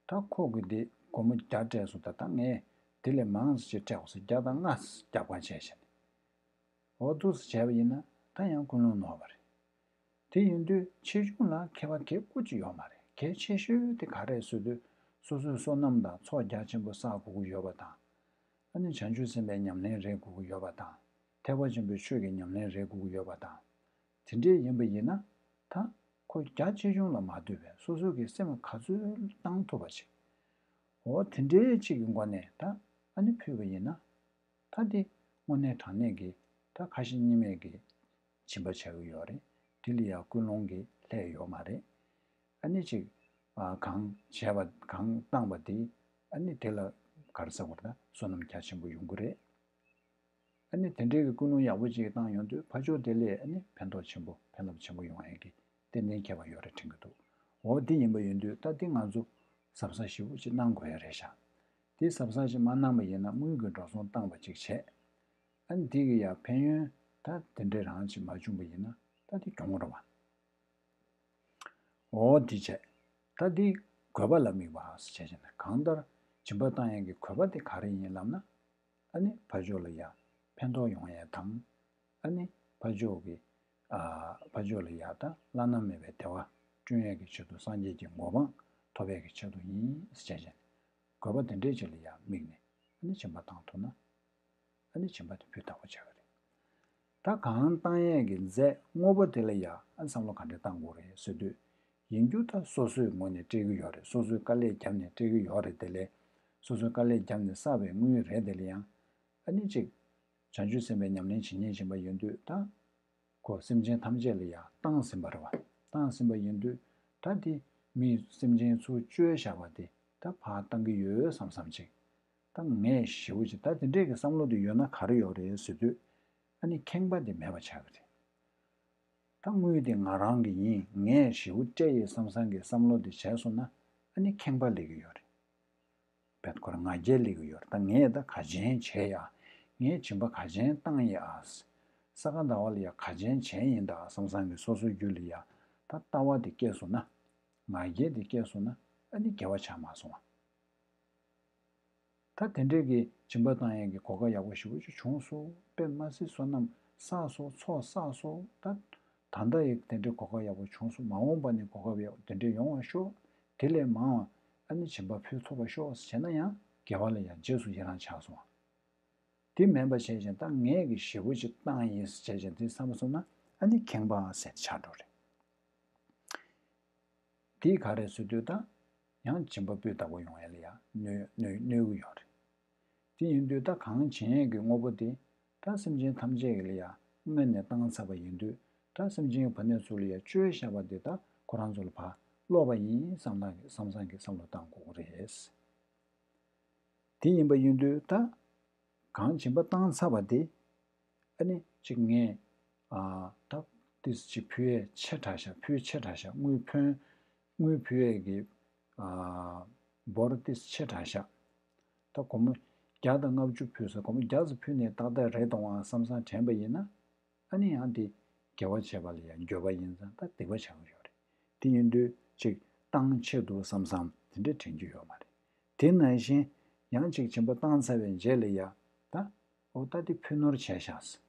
ད་ཁོ་གིས་འདི་སྒོར་མོ་བརྒྱ་སྤྲད་སོང་། ད་ད་ངས་དེ་ལས་མང་ཙམ་ཅིག་སྤྲད་དགོས་ཟེར་བརྒྱ་དང་ལྔ་རྒྱབ་ཁ་བྱས་བྱས་ནས། འོ་འདུག་སེ་བྱས་པ་ཡིན་ན་ད་ཡང་ཀུན་སློང་ནོར་བ་རེད། དེ་ཡིན་དུས་ཆེ་ཆུང་ལ་ཁྱད་པར་གེ་ཀུ་ཅིག་ཡོད་མ་རེད། གལ་ཆེ་ཤོས་དེ་ག་རེ་ཟེར་དུས་སོ་སོའི་བསོད་ནམས་དང་ཚོགས་རྒྱ་ཆེན་པོ་བསགས་དགོས་ཀྱི་ཡོད་པ་དང་། ཨ་ནི་བྱང་ཆུབ་སེམས་དཔའི་ཉམས་ལེན་རེད་དགོས་ཀྱི་ཡོད་པ་དང་། ཐེག་པ་ཆེན་པོའི་ཆོས་ཀྱི་ཉམས་ལེན་རེད་དགོས་ཀྱི་ཡོད་པ་དང་། དེ་འདྲས་ཡིན་པ་ཡིན་ན་ད་ཁོ་རྒྱ་ཆེ་ཆུང་ལ་མ་ལྟོས་པའི་སོ་སོ་གི་སེམས་ག་ཚོད་བཏང་ཐུབ་པ་ཅིག་འོ་དེ་འདྲའི་ཅིག་གི་སྒོ་ནས་ད་ཨ་ནི་ཕུལ་བ་ཡིན་ན། ད་དེ་དངོས་གནས་དྲང་གནས་ཀྱི་ད་ཁ་ཞེ་གཉིས་མེད་ཀྱི་སྦྱིན་པ་བྱ་གི་ཡོད་རེད། དེ་ལ་ཡང་ཀུན་སློང་གི་ལྷད་ཡོད་མ་རེད། ཨ་ནི་ཅིག་ཨ་གང་བྱས་པ་གང་བཏང་པ་དེ་ཨ་ནི་དེ་ལ་ག་རེ་ཟེར་དགོས་རེད། ད་བསོད་ནམས་རྒྱ་ཆེན་པོ་ཡོང་གི་རེད། ཨ་ནི་དེ་འདྲའི་གི་ཀུན་སློང་ཡག་པོ་ཅིག་བཏང་ཡོང་དུས་ཕར་ཕྱོགས་དེ་ལས་ཨ་ནི་ཕན་ཐོགས་ཆེན་པོ་ཕན་རླབས་ཆེན་པོ་ཡོང་ཡས་ཀྱི་ཏན་ཏན་ཁྱད་པར་ཡོད་རེད་དྲན་གྱི་འདུག་འོ་དེ་ཡིན་པ་ཡིན་དུས་ད་དེ་ང་ཚོ་གཟབ་གཟབ་ཞེ་པོ་ཅིག་གནང་དགོས་ཡ་རེད་ཤག་དེ་གཟབ་གཟབ་ཅིག་མ་གནང་པ་ཡིན་ན་དངུལ་གྱི་འགྲོ་སོང་བཏང་པ་ཅིག་བྱས། ཨ་ནི་དེ་གི་ཡ་ཕན་ཡོན་ད་དེ་འདྲ་རང་ཅིག་མ་བྱུང་པ་ཡིན་ན་ད་དེ་གྱོང་རེད་བ། འོ་འདི་བྱས། ད་འདི་དགོས་པ་ལ་དམིགས་པ་ཟེར་བྱས་བྱས་ནས་གང་ལྟར་སྦྱིན་པ་བཏང་ཡས་ཀྱི་དགོས་པ་དེ་ག་རེ་ཡིན་ལབ་ན། ཨ་ནི་ཕར་ཕྱོགས་ལ་ཡ་ཕན་ཐོགས་ཡོང་ཡས་དང་། ཨ་ནི་ཕར་ཕྱོགས་ཀྱི་ཨ་ཕར་ཕྱོགས་ལ་ཡ་ད་བླ་ན་མེད་པའི་བདེ་བ་བསྐྲུན་ཡས་ཀྱི་ཆེད་དུ་སངས་རྒྱས་ཀྱི་གོ་འཕང་ཐོབ་ཡས་ཀྱི་ཆེད་དུ་ཡིན་ཟེར་བྱས་བྱས་ནས་དགོས་པ་དེ་འདྲས་ཅིག་ལ་ཡ་དམིགས་ནས་ཨ་ནི་སྦྱིན་པ་བཏང་ཐུབ་ན། ཨ་ནི་སྦྱིན་པ་དེ་ཕུལ་བདག་པོ་བྱ་གི་རེད། ད་གང་བཏང་ཡས་ཀྱི་རྫས་དངོས་པོ་དེ་ལ་ཡ་ཨ་བསམ་བློ་ག་འདྲས་བཏང་དགོས་རེད་ཟེར་དུས། ཡིན་རྒྱུ་ད་སོ་སོའི་ངོས་ནས་སྤྲད་ཀྱི་ཡོད་རེད། སོ་སོའི་དཀའ་ལས་བརྒྱབ་ནས་སྤྲད་ཀྱི་ཡོད་རེད། དེ་ལས་སོ་སོའི་དཀའ་ལས་བརྒྱབ་ནས་བསགས་པའི་དངུལ་རེད། དེ་ལ་ཡང་ཨ་ནི་ཅིག་བྱང་ཆུབ་སེམས་དཔའི་ཉམས་ལེན་བྱེད་མཁན་ཡིན་པ་ཡིན་དུས་ད། ཁོ་སེམས་ཅན་ཐམས་ཅད་ལ་ཡང་བཏང་ཟིན་པ་རེད་བ། བཏང་ཟིན་པ་ཡིན་དུས་ད་དེ་མི་སེམས་ཅན་ཚུར་བཅོལ་བཞག་པ་དེ་ད་ཕར་བཏང་གི་ཡོད་བསམ་བསམ་ཅིག་ད་ངས་ཞེ་པོ་ཅིག་ད་དེ་འདྲས་ཀྱི་བསམ་བློ་དེ་ཡོད་ན་ག་རེ་ཡོད་རེད་ཟེར་དུས། ཨ་ནི་ཁེངས་པ་དེ་མེད་པ་ཆགས་ཀྱི་རེད། ད་དངུལ་དེ་ང་རང་གི་ཡིན། ངས་ཞེ་པོ་སྤྲད་ཡོད་བསམ་བསམ་གྱི་བསམ་བློ་དེ་བྱས་སོང་ན་ཨ་ནི་ཁེངས་པ་སླེབས་ཀྱི་ཡོད་རེད། བེད་ཁོ་རང་ང་རྒྱལ་སླེབས་ཀྱི་ཡོད་རེད། ད་ངས་ད་ག་ཅན་བྱས་ཡ། ངས་སྦྱིན་པ་ག་ཅན་བཏང་ཡ་ཨ། ས་ག་ཟླ་བ་ལ་ཡ་ག་ཅན་བྱས་ཡིན་ད་བསམ་བསམ་གྱི་སོ་སོའི་རྒྱུད་ལ་ཡ་ད་ལྟ་བ་དེ་སྐྱེས་སོང་ན། ང་རྒྱལ་དེ་སྐྱེས་སོང་ན་ཨ་ནི་དགེ་བ་ཆགས་མ་སོང་བ། ད་དེ་འདྲས་ཀྱི་སྦྱིན་པ་བཏང་ཡས་ཀྱི་གོ་སྐབས་ཡག་པོ་ཞེ་པོ་ཅིག་བྱུང་སོང་། དཔེ་མ་སྲིད་བསོད་ནམས་བསགས་སོང་། ཚོགས་བསགས་སོང་། ད་ ད་ལྟ་ཡི་དེ་འདྲའི་གོ་སྐབས་ཡག་པོ་བྱུང་སོང་། མ་འོངས་པ་ནས་གོ་སྐབས་ཡག་པོ་དེ་འདྲའི་ཡོང་བ་ཤོག་དེ་ལས་མང་བ་ཨ་ནི་སྦྱིན་པ་ཕུལ་ཐུབ་པ་ཤོག་ཟེར་བྱས་ན་ཡང་དགེ་བ་ལ་ཡང་རྗེས་སུ་ཡི་རང་ཆགས་སོང་། དེ་མེད་པ་བྱས་ཀྱང་ད་ངས་ཀྱི་ཞེ་པོ་ཅིག་བཏང་ཡིན་ཟེར་བྱས་ཀྱང་དེ་བསམ་པ་སོང་ན་ཨ་ནི་ཁེངས་པ་ཟེར་ཆགས་འགྲོ་རེད། དེ་ག་རེ་ཟེར་དུས་ད་ཡང་སྦྱིན་པ་སྤུས་དག་པོ་ཡོང་ཡ་ལ་ཡང་གནོད་གནོད་གནོད་གི་ཡོད་རེད། དེ་ཡིན་དུས་ད་གང་བྱེད་ཡས་ཀྱི་དངོས་པོ་དེ་ད་སེམས་ཅན་ཐམས་ཅད་ཀྱི་ལ་ཡང་སྔོན་ནས་བཏང་ཚར་བ་ཡིན་དུས་ད་སེམས་ཅན་གྱི་བུ་གནས་ཚུལ་ལ་ཡང་བཅོལ་བཞག་པ་དེ་ད་ཁོ་རང་ཚོ་ལ་ཕར་སློག་པ་ཡིན་བསམ་བློ་བསམ་བསམ་གྱི་བསམ་བློ་བཏང་དགོས་ཀྱི་རེད། དེ་ཡིན་པ་ཡིན་དུས་ད་གང་སྦྱིན་པ་བཏང་ཚར་བ་དེ་ཨ་ནི་གཅིག་ངས་ཨ་ད་ཏིས་གཅིག་ཕུལ་ཡས་ཆེ་དྲགས་ཤག་ཕུལ་ཆེ་དྲགས་ཤག་དངུལ་ཕོན་དངུལ་ཕུལ་ཡས་ཀྱི་ཨ་འབོར་ཏིས་ཆེ་དྲགས་ཤག་ད་སྒོར་མོ་བརྒྱ་དང་ལྔ་བཅུ་ཕུལ་ས་སྒོར་མོ་བརྒྱ་ཙམ་ཕུལ་ནས་ཏག་ཏག་རེད་གཏོང་བ་བསམ་བསམ་དྲན་པ་ཡིན་ན། ཨ་ནི་ཡང་དེ་དགེ་བ་བྱས་པ་ལ་ཡང་འགྱོད་པ་ཡིན་ཙང་ད་སྡིག་པ་ཆགས་ཀྱི་ཡོད་རེད། དེ་ཡིན་དུས་ཅིག་བཏང་ཆེད་དུ་བསམ་བསམ་དེ་འདྲས་དྲན་རྒྱུ་ཡོད་མ་རེད། དེ་ནང་བཞིན་ཡང་ཅིག་སྦྱིན་པ་བཏང་ཚར་བའི་རྗེས་ལ་ཡང་ད་འོ་ད་དེ་ཕུལ་ནོར་བྱས་ཤག་ཟེར།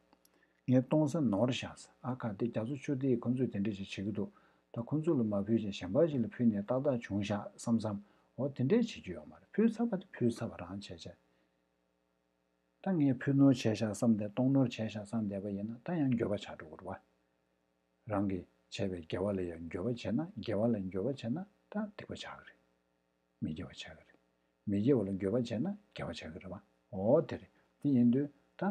ངས་གཏོང་ས་ནོར་ཤག་ཟེར། ཨ་ཁ་དེ་རྒྱ་མཚོ་ཆུ་ཐིགས་ཁོ་ཚོས་དེ་འདྲས་ཅིག་བྱེད་ཀྱི་འདུག་ད་ཁོ་ཚོ་ལ་མ་ཕུལ་ཅིག་གཞན་པ་ཞིག་ལ་ཕུལ་ནས་ཏག་ཏག་བྱུང་ཤག་བསམ་བསམ་འོ་དེ་འདྲས་བྱེད་རྒྱུ་ཡོད་མ་རེད། ཕུལ་ཚར་བ་དེ་ཕུལ་ཚར་བ་རང་བྱས་བྱས། ད་ངས་ཕུལ་ནོར་བྱས་ཤག་བསམ་སྟེ་གཏོང་ནོར་བྱས་ཤག་བསམ་བསྡད་པ་ཡིན་ན་ད་ཡང་འགྱོད་པ་ཆགས་འགྲོ་གི་རེད་བ། རང་གིས་བྱས་པའི་དགེ་བ་ལ་ཡང་འགྱོད་པ་བྱས་ན་དགེ་བ་ལ་འགྱོད་པ་བྱས་ན་ད་སྡིག་པ་ཆགས་ཀྱི་རེད། མི་དགེ་བ་ཆགས་ཀྱི་རེད། མི་དགེ་བ་ལ་འགྱོད་པ་བྱས་ན་དགེ་བ་ཆགས་ཀྱི་རེད་བ། འོ་དེ་རེད། དེ་ཡིན་དུས་ད་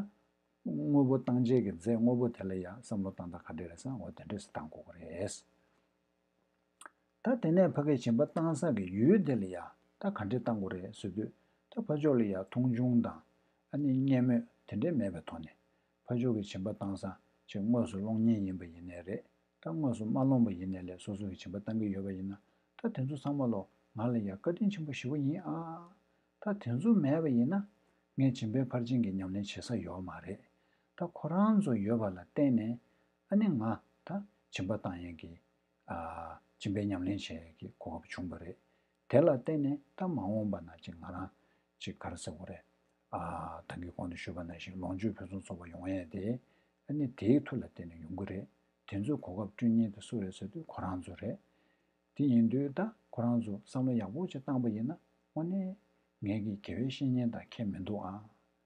དངོས་པོ་བཏང་བྱེད་ཀྱི་རྫས་དངོས་པོ་དེ་ལ་ཡང་བསམ་བློ་བཏང་སྟངས་ག་འདྲས་རེད་ཟེར་ན་འོ་དེ་འདྲས་སུ་བཏང་དགོས་ཀྱི་རེད། ད་དེ་ནས་ཕ་གིའི་སྦྱིན་པ་བཏང་ས་གི་ཡུལ་དེ་ལ་ཡ་ད་ག་འདྲས་བཏང་དགོས་རེད་ཟེར་དུས་ད་ཕར་ཕྱོགས་ལ་ཡ་མཐོང་ཆུང་དང་ཨ་ནི་བརྙས་སྨོད་དེ་འདྲས་མེད་པའི་ཐོག་ནས་ཕར་ཕྱོགས་ཀྱི་སྦྱིན་པ་བཏང་ས་ཅིག་དངོས་སུ་གློག་བརྙན་ཡིན་པ་ཡིན་ནའི་རེད། ད་དངོས་སུ་མ་ལོངས་པ་ཡིན་ནའི་ལས་སོ་སོ་གི་སྦྱིན་པ་བཏང་གི་ཡོད་པ་ཡིན་ན་ད་དེ་ཚོ་ཚང་མ་ལོ་ང་ལ་ཡ་བཀའ་དྲིན་ཆེན་པོ་ཞེ་པོ་ཡིན་ཨ། ད་དེ་ཚོ་མེད་པ་ཡིན་ན་ངས་སྦྱིན་པའི་ཕར་ཕྱིན་གྱི་ཉམས་ལེན་བྱེད་ས་ཡོད་མ་རེད། ད་ཁོ་རང་ཚོ་ཡོད་པ་ལ་བརྟེན་ནས་ཨ་ནི་ང་ད་སྦྱིན་པ་བཏང་ཡས་ཀྱི་ཨ་སྦྱིན་པའི་ཉམས་ལེན་བྱེད་ཀྱི་གོ་སྐབས་བྱུང་བ་རེད། དེ་ལ་བརྟེན་ནས་ད་མ་འོངས་པ་ན་ཅིག་ང་རང་ཅིག་ག་རེ་ཟེར་དགོས་རེད། ཨ་ད་གིན་གོང་དུ་ཞུས་པ་ནང་བཞིན་ལོངས་སྤྱོད་ཕུན་སུམ་ཚོགས་པ་ཡོང་ཡས་དེ་ཨ་ནི་དེའི་མཐུ་ལ་བརྟེན་ནས་ཡོང་གི་རེད། དེ་ཚོའི་གོ་སྐབས་བསྐྲུན་མཁན་དེ་སུ་རེད་ཟེར་དུས་ཁོ་རང་ཚོ་རེད། དེ་ཡིན་དུས་ད་ཁོ་རང་ཚོ་བསམ་བློ་ཡག་པོ་ཅིག་བཏང་པ་ཡིན་ན་དངོས་གནས་ངེད་ཀྱི་དགེ་བའི་བཤེས་གཉེན་དང་ཁྱད་མི་འདུག་ཨ།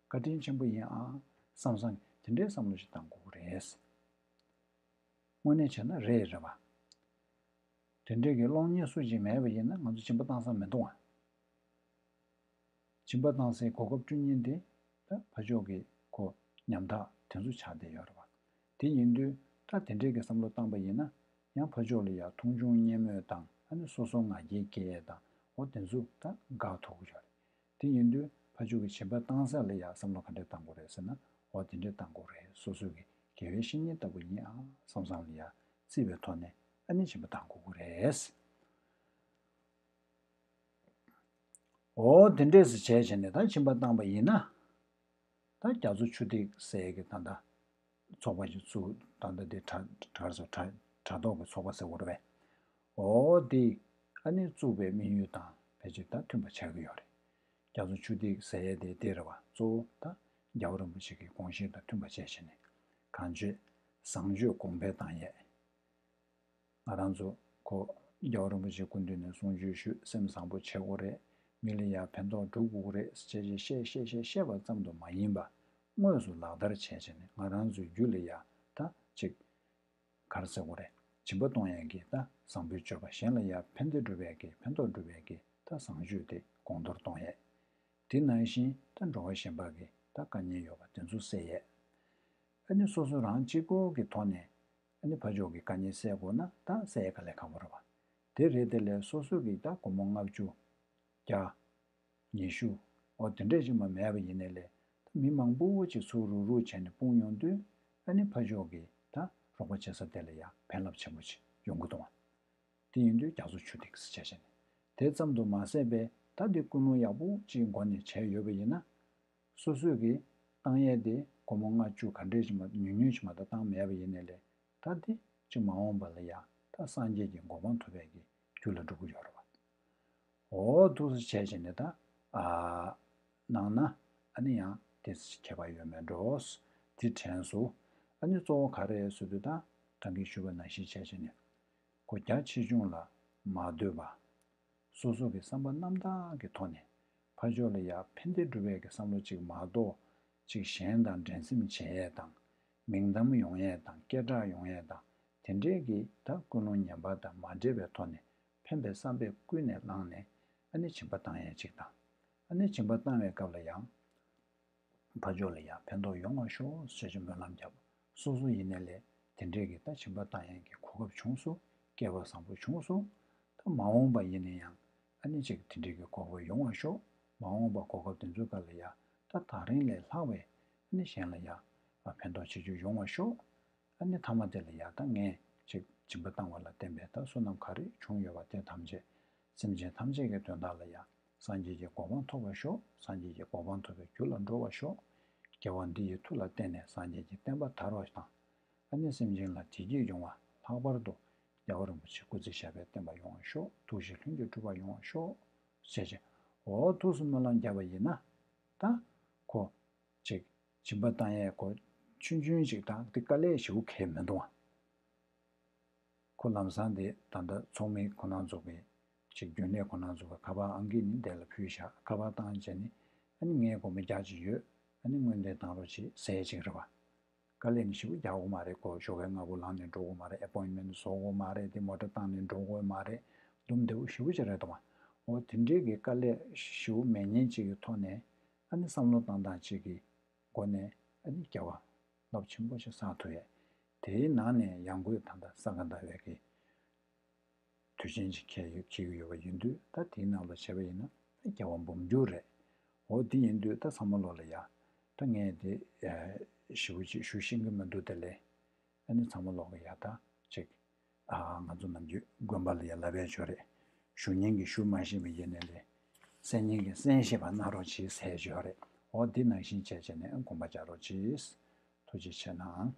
བཀའ་དྲིན་ཆེན་པོ་ཡིན་ཨ། བསམ་བསམ་དེ་འདྲའི་བསམ་བློ་ཞིག་བཏང་དགོས་ཀྱི་རེད། དངོས་གནས་བྱས་ན་རེད་རེད་བ། དེ་འདྲའི་གི་གློག་བརྙན་སུ་ཅིག་མེད་པ་ཡིན་ན་ང་ཚོ་སྦྱིན་པ་བཏང་ས་མི་འདུག་ཨ། སྦྱིན་པ་བཏང་སའི་གོ་སྐབས་བསྐྲུན་མཁན་དེ་ད་ཕར་ཕྱོགས་ཀྱི་ཁོ་ཉམ་ཐག་དེ་ཚོ་ཆགས་བསྡད་ཡོད་རེད་བ། དེ་ཡིན་དུས་ད་དེ་འདྲའི་གི་བསམ་བློ་བཏང་པ་ཡིན་ན་ཡང་ཕར་ཕྱོགས་ལ་ཡ་མཐོང་ཆུང་བརྙས་སྨོད་དང་ཨ་ནི་སོ་སོ་ང་རྒྱལ་སྐྱེ་ཡས་དང་འོ་དེ་ཚོ་ད་འགག་ཐུབ་ཀྱི་ཡོད་རེད། དེ་ཡིན་དུས་ཕར་ཕྱོགས་ཀྱི་སྦྱིན་པ་བཏང་ས་ལ་ཡ་བསམ་བློ་ག་འདྲས་བཏང་དགོས་རེད་ཟེར་ན་འོ་དེ་འདྲས་བཏང་དགོས་རེད། སོ་སོ་གི་དགེ་བའི་བཤེས་གཉེན་ལྟ་བུ་ཡིན་ཨ་བསམ་བསམ་ལ་ཡ་བརྩིས་པའི་ཐོག་ནས་ཨ་ནི་སྦྱིན་པ་བཏང་དགོས་ཀྱི་རེད། འོ་དེ་འདྲས་སུ་བྱས་བྱས་ནས་ད་སྦྱིན་པ་བཏང་པ་ཡིན་ན། ད་རྒྱ་མཚོ་ཆུ་ཐིགས་ཟེར་གི་ད་ལྟ་ཚོགས་པ་ཞིག་བཙུགས། ད་ལྟ་འདི་གྲ་གྲ་སོ་དྲ་དྲ་ཐོག་གི་ཚོགས་པ་ཟེར་བ་རེད་པས། འོ་དེ་ཨ་ནི་བཙུགས་པའི་དམིགས་ཡུལ་དང་ཕལ་ཆེར་ད་མཐུན་པ་ཆགས་ཀྱི་ཡོད་རེད། རྒྱ་མཚོ་ཆུ་ཐིགས་ཟེར་ཡས་དེ་དེ་རེད་བ། གཙོ་བོ་ད་རྒྱལ་བ་རིན་པོ་ཆེ་གི་དགོངས་གཞི་དང་མཐུན་པ་བྱས་བྱས་ནས་གང་བྱོས་བཟང་སྤྱོད་གོང་འཕེལ་བཏང་ཡས། ང་རང་ཚོ་ཁོ་རྒྱལ་བ་རིན་པོ་ཆེ་སྐུ་མདུན་ནས་གསུང་ཆོས་ཞུས། སེམས་བཟང་པོ་བྱེད་དགོས་རེད། མི་ལ་ཡང་ཕན་ཐོགས་སྒྲུབ་དགོས་རེད་ཅེས་བཤད་བཤད་བཤད་བཤད་པ་ཙམ་དུ་མ་ཡིན་པ་དངོས་སུ་ལག་བསྟར་བྱས་བྱས་ནས་ང་རང་ཚོའི་རྒྱུད་ལ་ཡང་ད་ཅིག་ག་རེ་ཟེར་དགོས་རེད། སྦྱིན་པ་གཏོང་ཡས་ཀྱི་ད་བཟང་པོའི་སྤྱོད་པ། གཞན་ལ་ཡང་ཕན་བདེ་སྒྲུབ་ཡས་ཀྱི་ཕན་ཐོགས་སྒྲུབ་ཡས་ཀྱི་ད་བཟང་སྤྱོད་དེ་གོང་མཐོར་གཏོང་ཡས། དེ་ནང་བཞིན་ད་འགྲོ་བ་གཞན་པ་གི་ད་དཀའ་ངལ་ཡོད་པ་དེ་ཚོ་སེལ་ཡས། ཨ་ནི་སོ་སོ་རང་གཅིག་པོ་གི་ཐོག་ནས་ཨ་ནི་ཕ་ཕྱོགས་ཀྱི་དཀའ་ངལ་སེལ་དགོས་ན་ད་སེལ་ཡས་དཀའ་ལས་ཁག་པོ་རེད་བ། དེ་རེད། དེ་ལས་སོ་སོ་གི་ད་སྒོར་མོ་ལྔ་བཅུ་བརྒྱ་ཉི་ཤུ་འོ་དེ་འདྲས་ཅིག་མ་མེད་པ་ཡིན་ནའི་ལས་ད་མི་མང་པོ་ཅིག་ཚུར་རུག་རུག་བྱས་ནས་སྤུངས་ཡོང་དུས་ཨ་ནི་ཕ་ཕྱོགས་ཀྱི་ད་རོགས་པ་བྱེད་ས་དེ་ལ་ཡང་ཕན་རླབས་ཆེན་པོ་ཅིག་ཡོང་གི་འདུག་བ། དེ་ཡིན་དུས་རྒྱ་མཚོ་ཆུ་ཐིགས་སུ་བྱས་བྱས་ནས། དེ་ཙམ་དུ་མ་ཟད་པའི་ད་འདི་ཀུན་སློང་ཡག་པོ་ཅིག་སྒོ་ནས་བྱས་ཡོད་པ་ཡིན་ན། སོ་སོས་ཀྱི་བཏང་ཡས་དེ་སྒོར་མོ་ལྔ་བཅུ་ག་འདྲས་ཅིག་མ་ཉུང་ཉུང་ཅིག་མ་གཏོགས་བཏང་མེད་པ་ཡིན་ནའི་ལས་ད་དེ་ཅིག་མ་འོངས་པ་ལ་ཡང་ད་སངས་རྒྱས་ཀྱི་གོ་འཕང་ཐོབ་པའི་གི་རྒྱུ་ལ་འགྲོ་གི་ཡོད་རེད་བ། འོ་འདུག་སེ་བྱས་བྱས་ནས་ད་ཨ་གནང་ན་ཨ་ནི་ཡང་དེ་ཁྱད་པར་ཡོད་མེད་འགྲོ། དེ་དྲན་སོང་། ཨ་ནི་གཙོ་བོ་ག་རེ་ཟེར་དུས་ད་ གང་གིས་ཞུས་པ་ནང་བཞིན་བྱས་བྱས་ནས་ཁོ་རྒྱ་ཆེ་ཆུང་ལ་མ་ལྟོས་པ། སོ་སོ་གི་བསམ་པ་རྣམ་དག་གི་ཐོག་ནས་ཕར་ཕྱོགས་ལ་ཡ་ཕན་བདེ་སྒྲུབ་པའི་གི་བསམ་བློ་ཅིག་མ་གཏོགས་ཅིག་གཞན་དང་འགྲན་སེམས་བྱེད་ཡས་དང་མིང་གཏམ་ཡོང་ཡས་དང་སྐད་གྲགས་ཡོང་ཡས་དང་དེ་འདྲས་ཀྱི་ད་ཀུན་སློང་ངན་པ་དང་མ་འདྲེས་པའི་ཐོག་ནས་ཕན་པའི་བསམ་པས་ཀུན་ནས་བསླངས་ནས་ཨ་ནི་སྦྱིན་པ་བཏང་ཡས་ཅིག་དང་། ཨ་ནི་སྦྱིན་པ་བཏང་བའི་སྐབས་ལ་ཡང་། ཕར་ཕྱོགས་ལ་ཡང་ཕན་ཐོགས་ཡོང་བ་ཤོག་ཞེས་ཀྱི་སྨོན་ལམ་བརྒྱབ། སོ་སོ་ཡིན་ནའི་ལས་དེ་འདྲས་ཀྱི་ད་སྦྱིན་པ་བཏང་ཡས་ཀྱི་གོ་སྐབས་བྱུང་སོང་། སྐལ་བ་བཟང་པོ་བྱུང་སོང་། ད་མ་འོངས་པ་ཡིན་ན་ཡང་ཨ་ནི་ཅིག་དེ་འདྲས་ཀྱི་གོ་སྐབས་ཡོང་བ་ཤོག་མ་འོངས་པ་གོ་སྐབས་དེ་ཚོའི་སྐབས་ལ་ཡང་ད་ད་རིང་ལས་ལྷག་པའི་ཨ་ནི་གཞན་ལ་ཡང་ཕན་ཐོགས་ཆེ་ཆུང་ཡོང་བ་ཤོག་ཨ་ནི་མཐའ་མ་དེ་ལ་ཡང་ད་ངས་ཅིག་སྦྱིན་པ་བཏང་བ་ལ་བརྟེན་པའི་ད་བསོད་ནམས་ག་རེ་བྱུང་ཡོད་པ་དེ་ཐམས་ཅད་སེམས་ཅན་ཐམས་ཅད་ཀྱི་དོན་དག་ལ་ཡང་སངས་རྒྱས་ཀྱི་གོ་འཕང་ཐོབ་པར་ཤོག་སངས་རྒྱས་ཀྱི་གོ་འཕང་ཐོབ་པའི་རྒྱུ་ལ་འགྲོ་བར་ཤོག་སྐྱེ་བ་འདི་ཡི་མཐུ་ལ་བརྟེན་ནས་སངས་རྒྱས་ཀྱི་བསྟན་པ་དར་བ་དང་། ཨ་ནི་སེམས་ཅན་ལ་བདེ་སྐྱིད་འབྱུང་བ། ལྷག་པར་དུ་རྒྱལ་བ་རིན་པོ་ཆེ་སྐུ་ཚེ་ཞབས་པད་བརྟན་པ་ཡོང་བར་ཤོག་ཐུགས་བཞེད་ལྷུན་གྱིས་གྲུབ་པ་ཡོང་བར་ཤོག་ཞེས་བྱས། འོ་ཐུགས་སུ་སྨོན་ལམ་བརྒྱབ་པ་ཡིན་ན། ད་ཁོ་ཅིག་སྦྱིན་པ་བཏང་ཡས་ཁོ་ཆུང་ཆུང་ཅིག་དང་དེ་དཀའ་ལས་ཞེ་པོ་གང་ཡང་མི་འདུག་ཨ། ཁོ་ལམ་སང་དེ་ད་ལྟ་ཚོགས་མི་ཁོ་རང་ཚོ་གི་ཅིག་རྒྱུན་ལས་ཁོ་རང་ཚོ་གི་ཁ་པར་ཨང་ཀི་ནི་དེ་ལ་ཕུལ་བཞག་ཁ་པར་བཏང་བྱས་ནི་ཨ་ནི་ངས་སྒོར་མོ་བརྒྱ་ཅིག་ཡོད། ཨ་ནི་སྔོན་འདེད་བཏང་རོགས་བྱེད་ཟེར་ཅིག་རེད་བ། དཀའ་ལས་ནི་ཞེ་པོ་རྒྱག་དགོས་མ་རེད། ཁོ་ཞོགས་ཀས་སྔ་པོ་ལངས་ནས་འགྲོ་དགོས་མ་རེད། ཨེ་པོན་མེན་བཟོ་དགོས་མ་རེད། དེ་མོ་ཊ་བཏང་ནས་འགྲོ་དགོས་མ་རེད། འདུམ་བདེ་པོ་ཞེ་པོ་ཅིག་རེད་དོ། འོ་དེ་འདྲའི་གི་དཀའ་ལས་ཞེ་པོ་མེད་མཁན་ཅིག་གི་ཐོག་ནས་ཨ་ནི་བསམ་བློ་བཏང་སྟངས་ཅིག་གི་སྒོ་ནས་ཨ་ནི་སྐྱེ་བ་རླབས་ཆེན་པོ་ཞིག་བསགས་ཐུབ་ཡས། དེའི་ནང་ནས་ཡང་སྒོས་ད་ལྟ་ས་ག་ཟླ་བའི་གི་དུས་ཆེན་ཅིག་འཁེལ་ཡོད་འཁེལ་གྱི་ཡོད་པ་ཡིན་དུས་ད་དེའི་ནང་ལ་བྱས་པ་ཡིན་ན་སྐྱེ་བ་འབུམ་འགྱུར་རེད། འོ་དེ་ཡིན་དུས་ད་ཚང་མ་ལོག་ལ་ཡ་ད་ངས་དེ་ཞེ་པོ་ཅིག་ཞུ་ཤེས་ཀྱི་མི་འདུག་དེ་ལས་ཨ་ནི་ཚང་མ་ལོག་གི་ཡ་ད་ཅིག་ཨ་ང་ཚོ་ནམ་རྒྱུན་དགོན་པ་ལ་ཡ་ལབ་པའི་ཆོས་རེད། ཞུ་མཁན་གྱིས་ཞུ་མ་ཤེས་པ་ཡིན་ནའི་ལས་གསན་མཁན་གྱིས་གསན་ཤེས་པ་གནང་རོགས་གྱིས་ཟེར་ཆོས་རེད། འོ་དེ་ནང་བཞིན་བྱས་བྱས་ནས་དགོངས་པ་འཇགས་རོགས་གྱིས། ཐུགས་རྗེ་ཆེ་གནང་།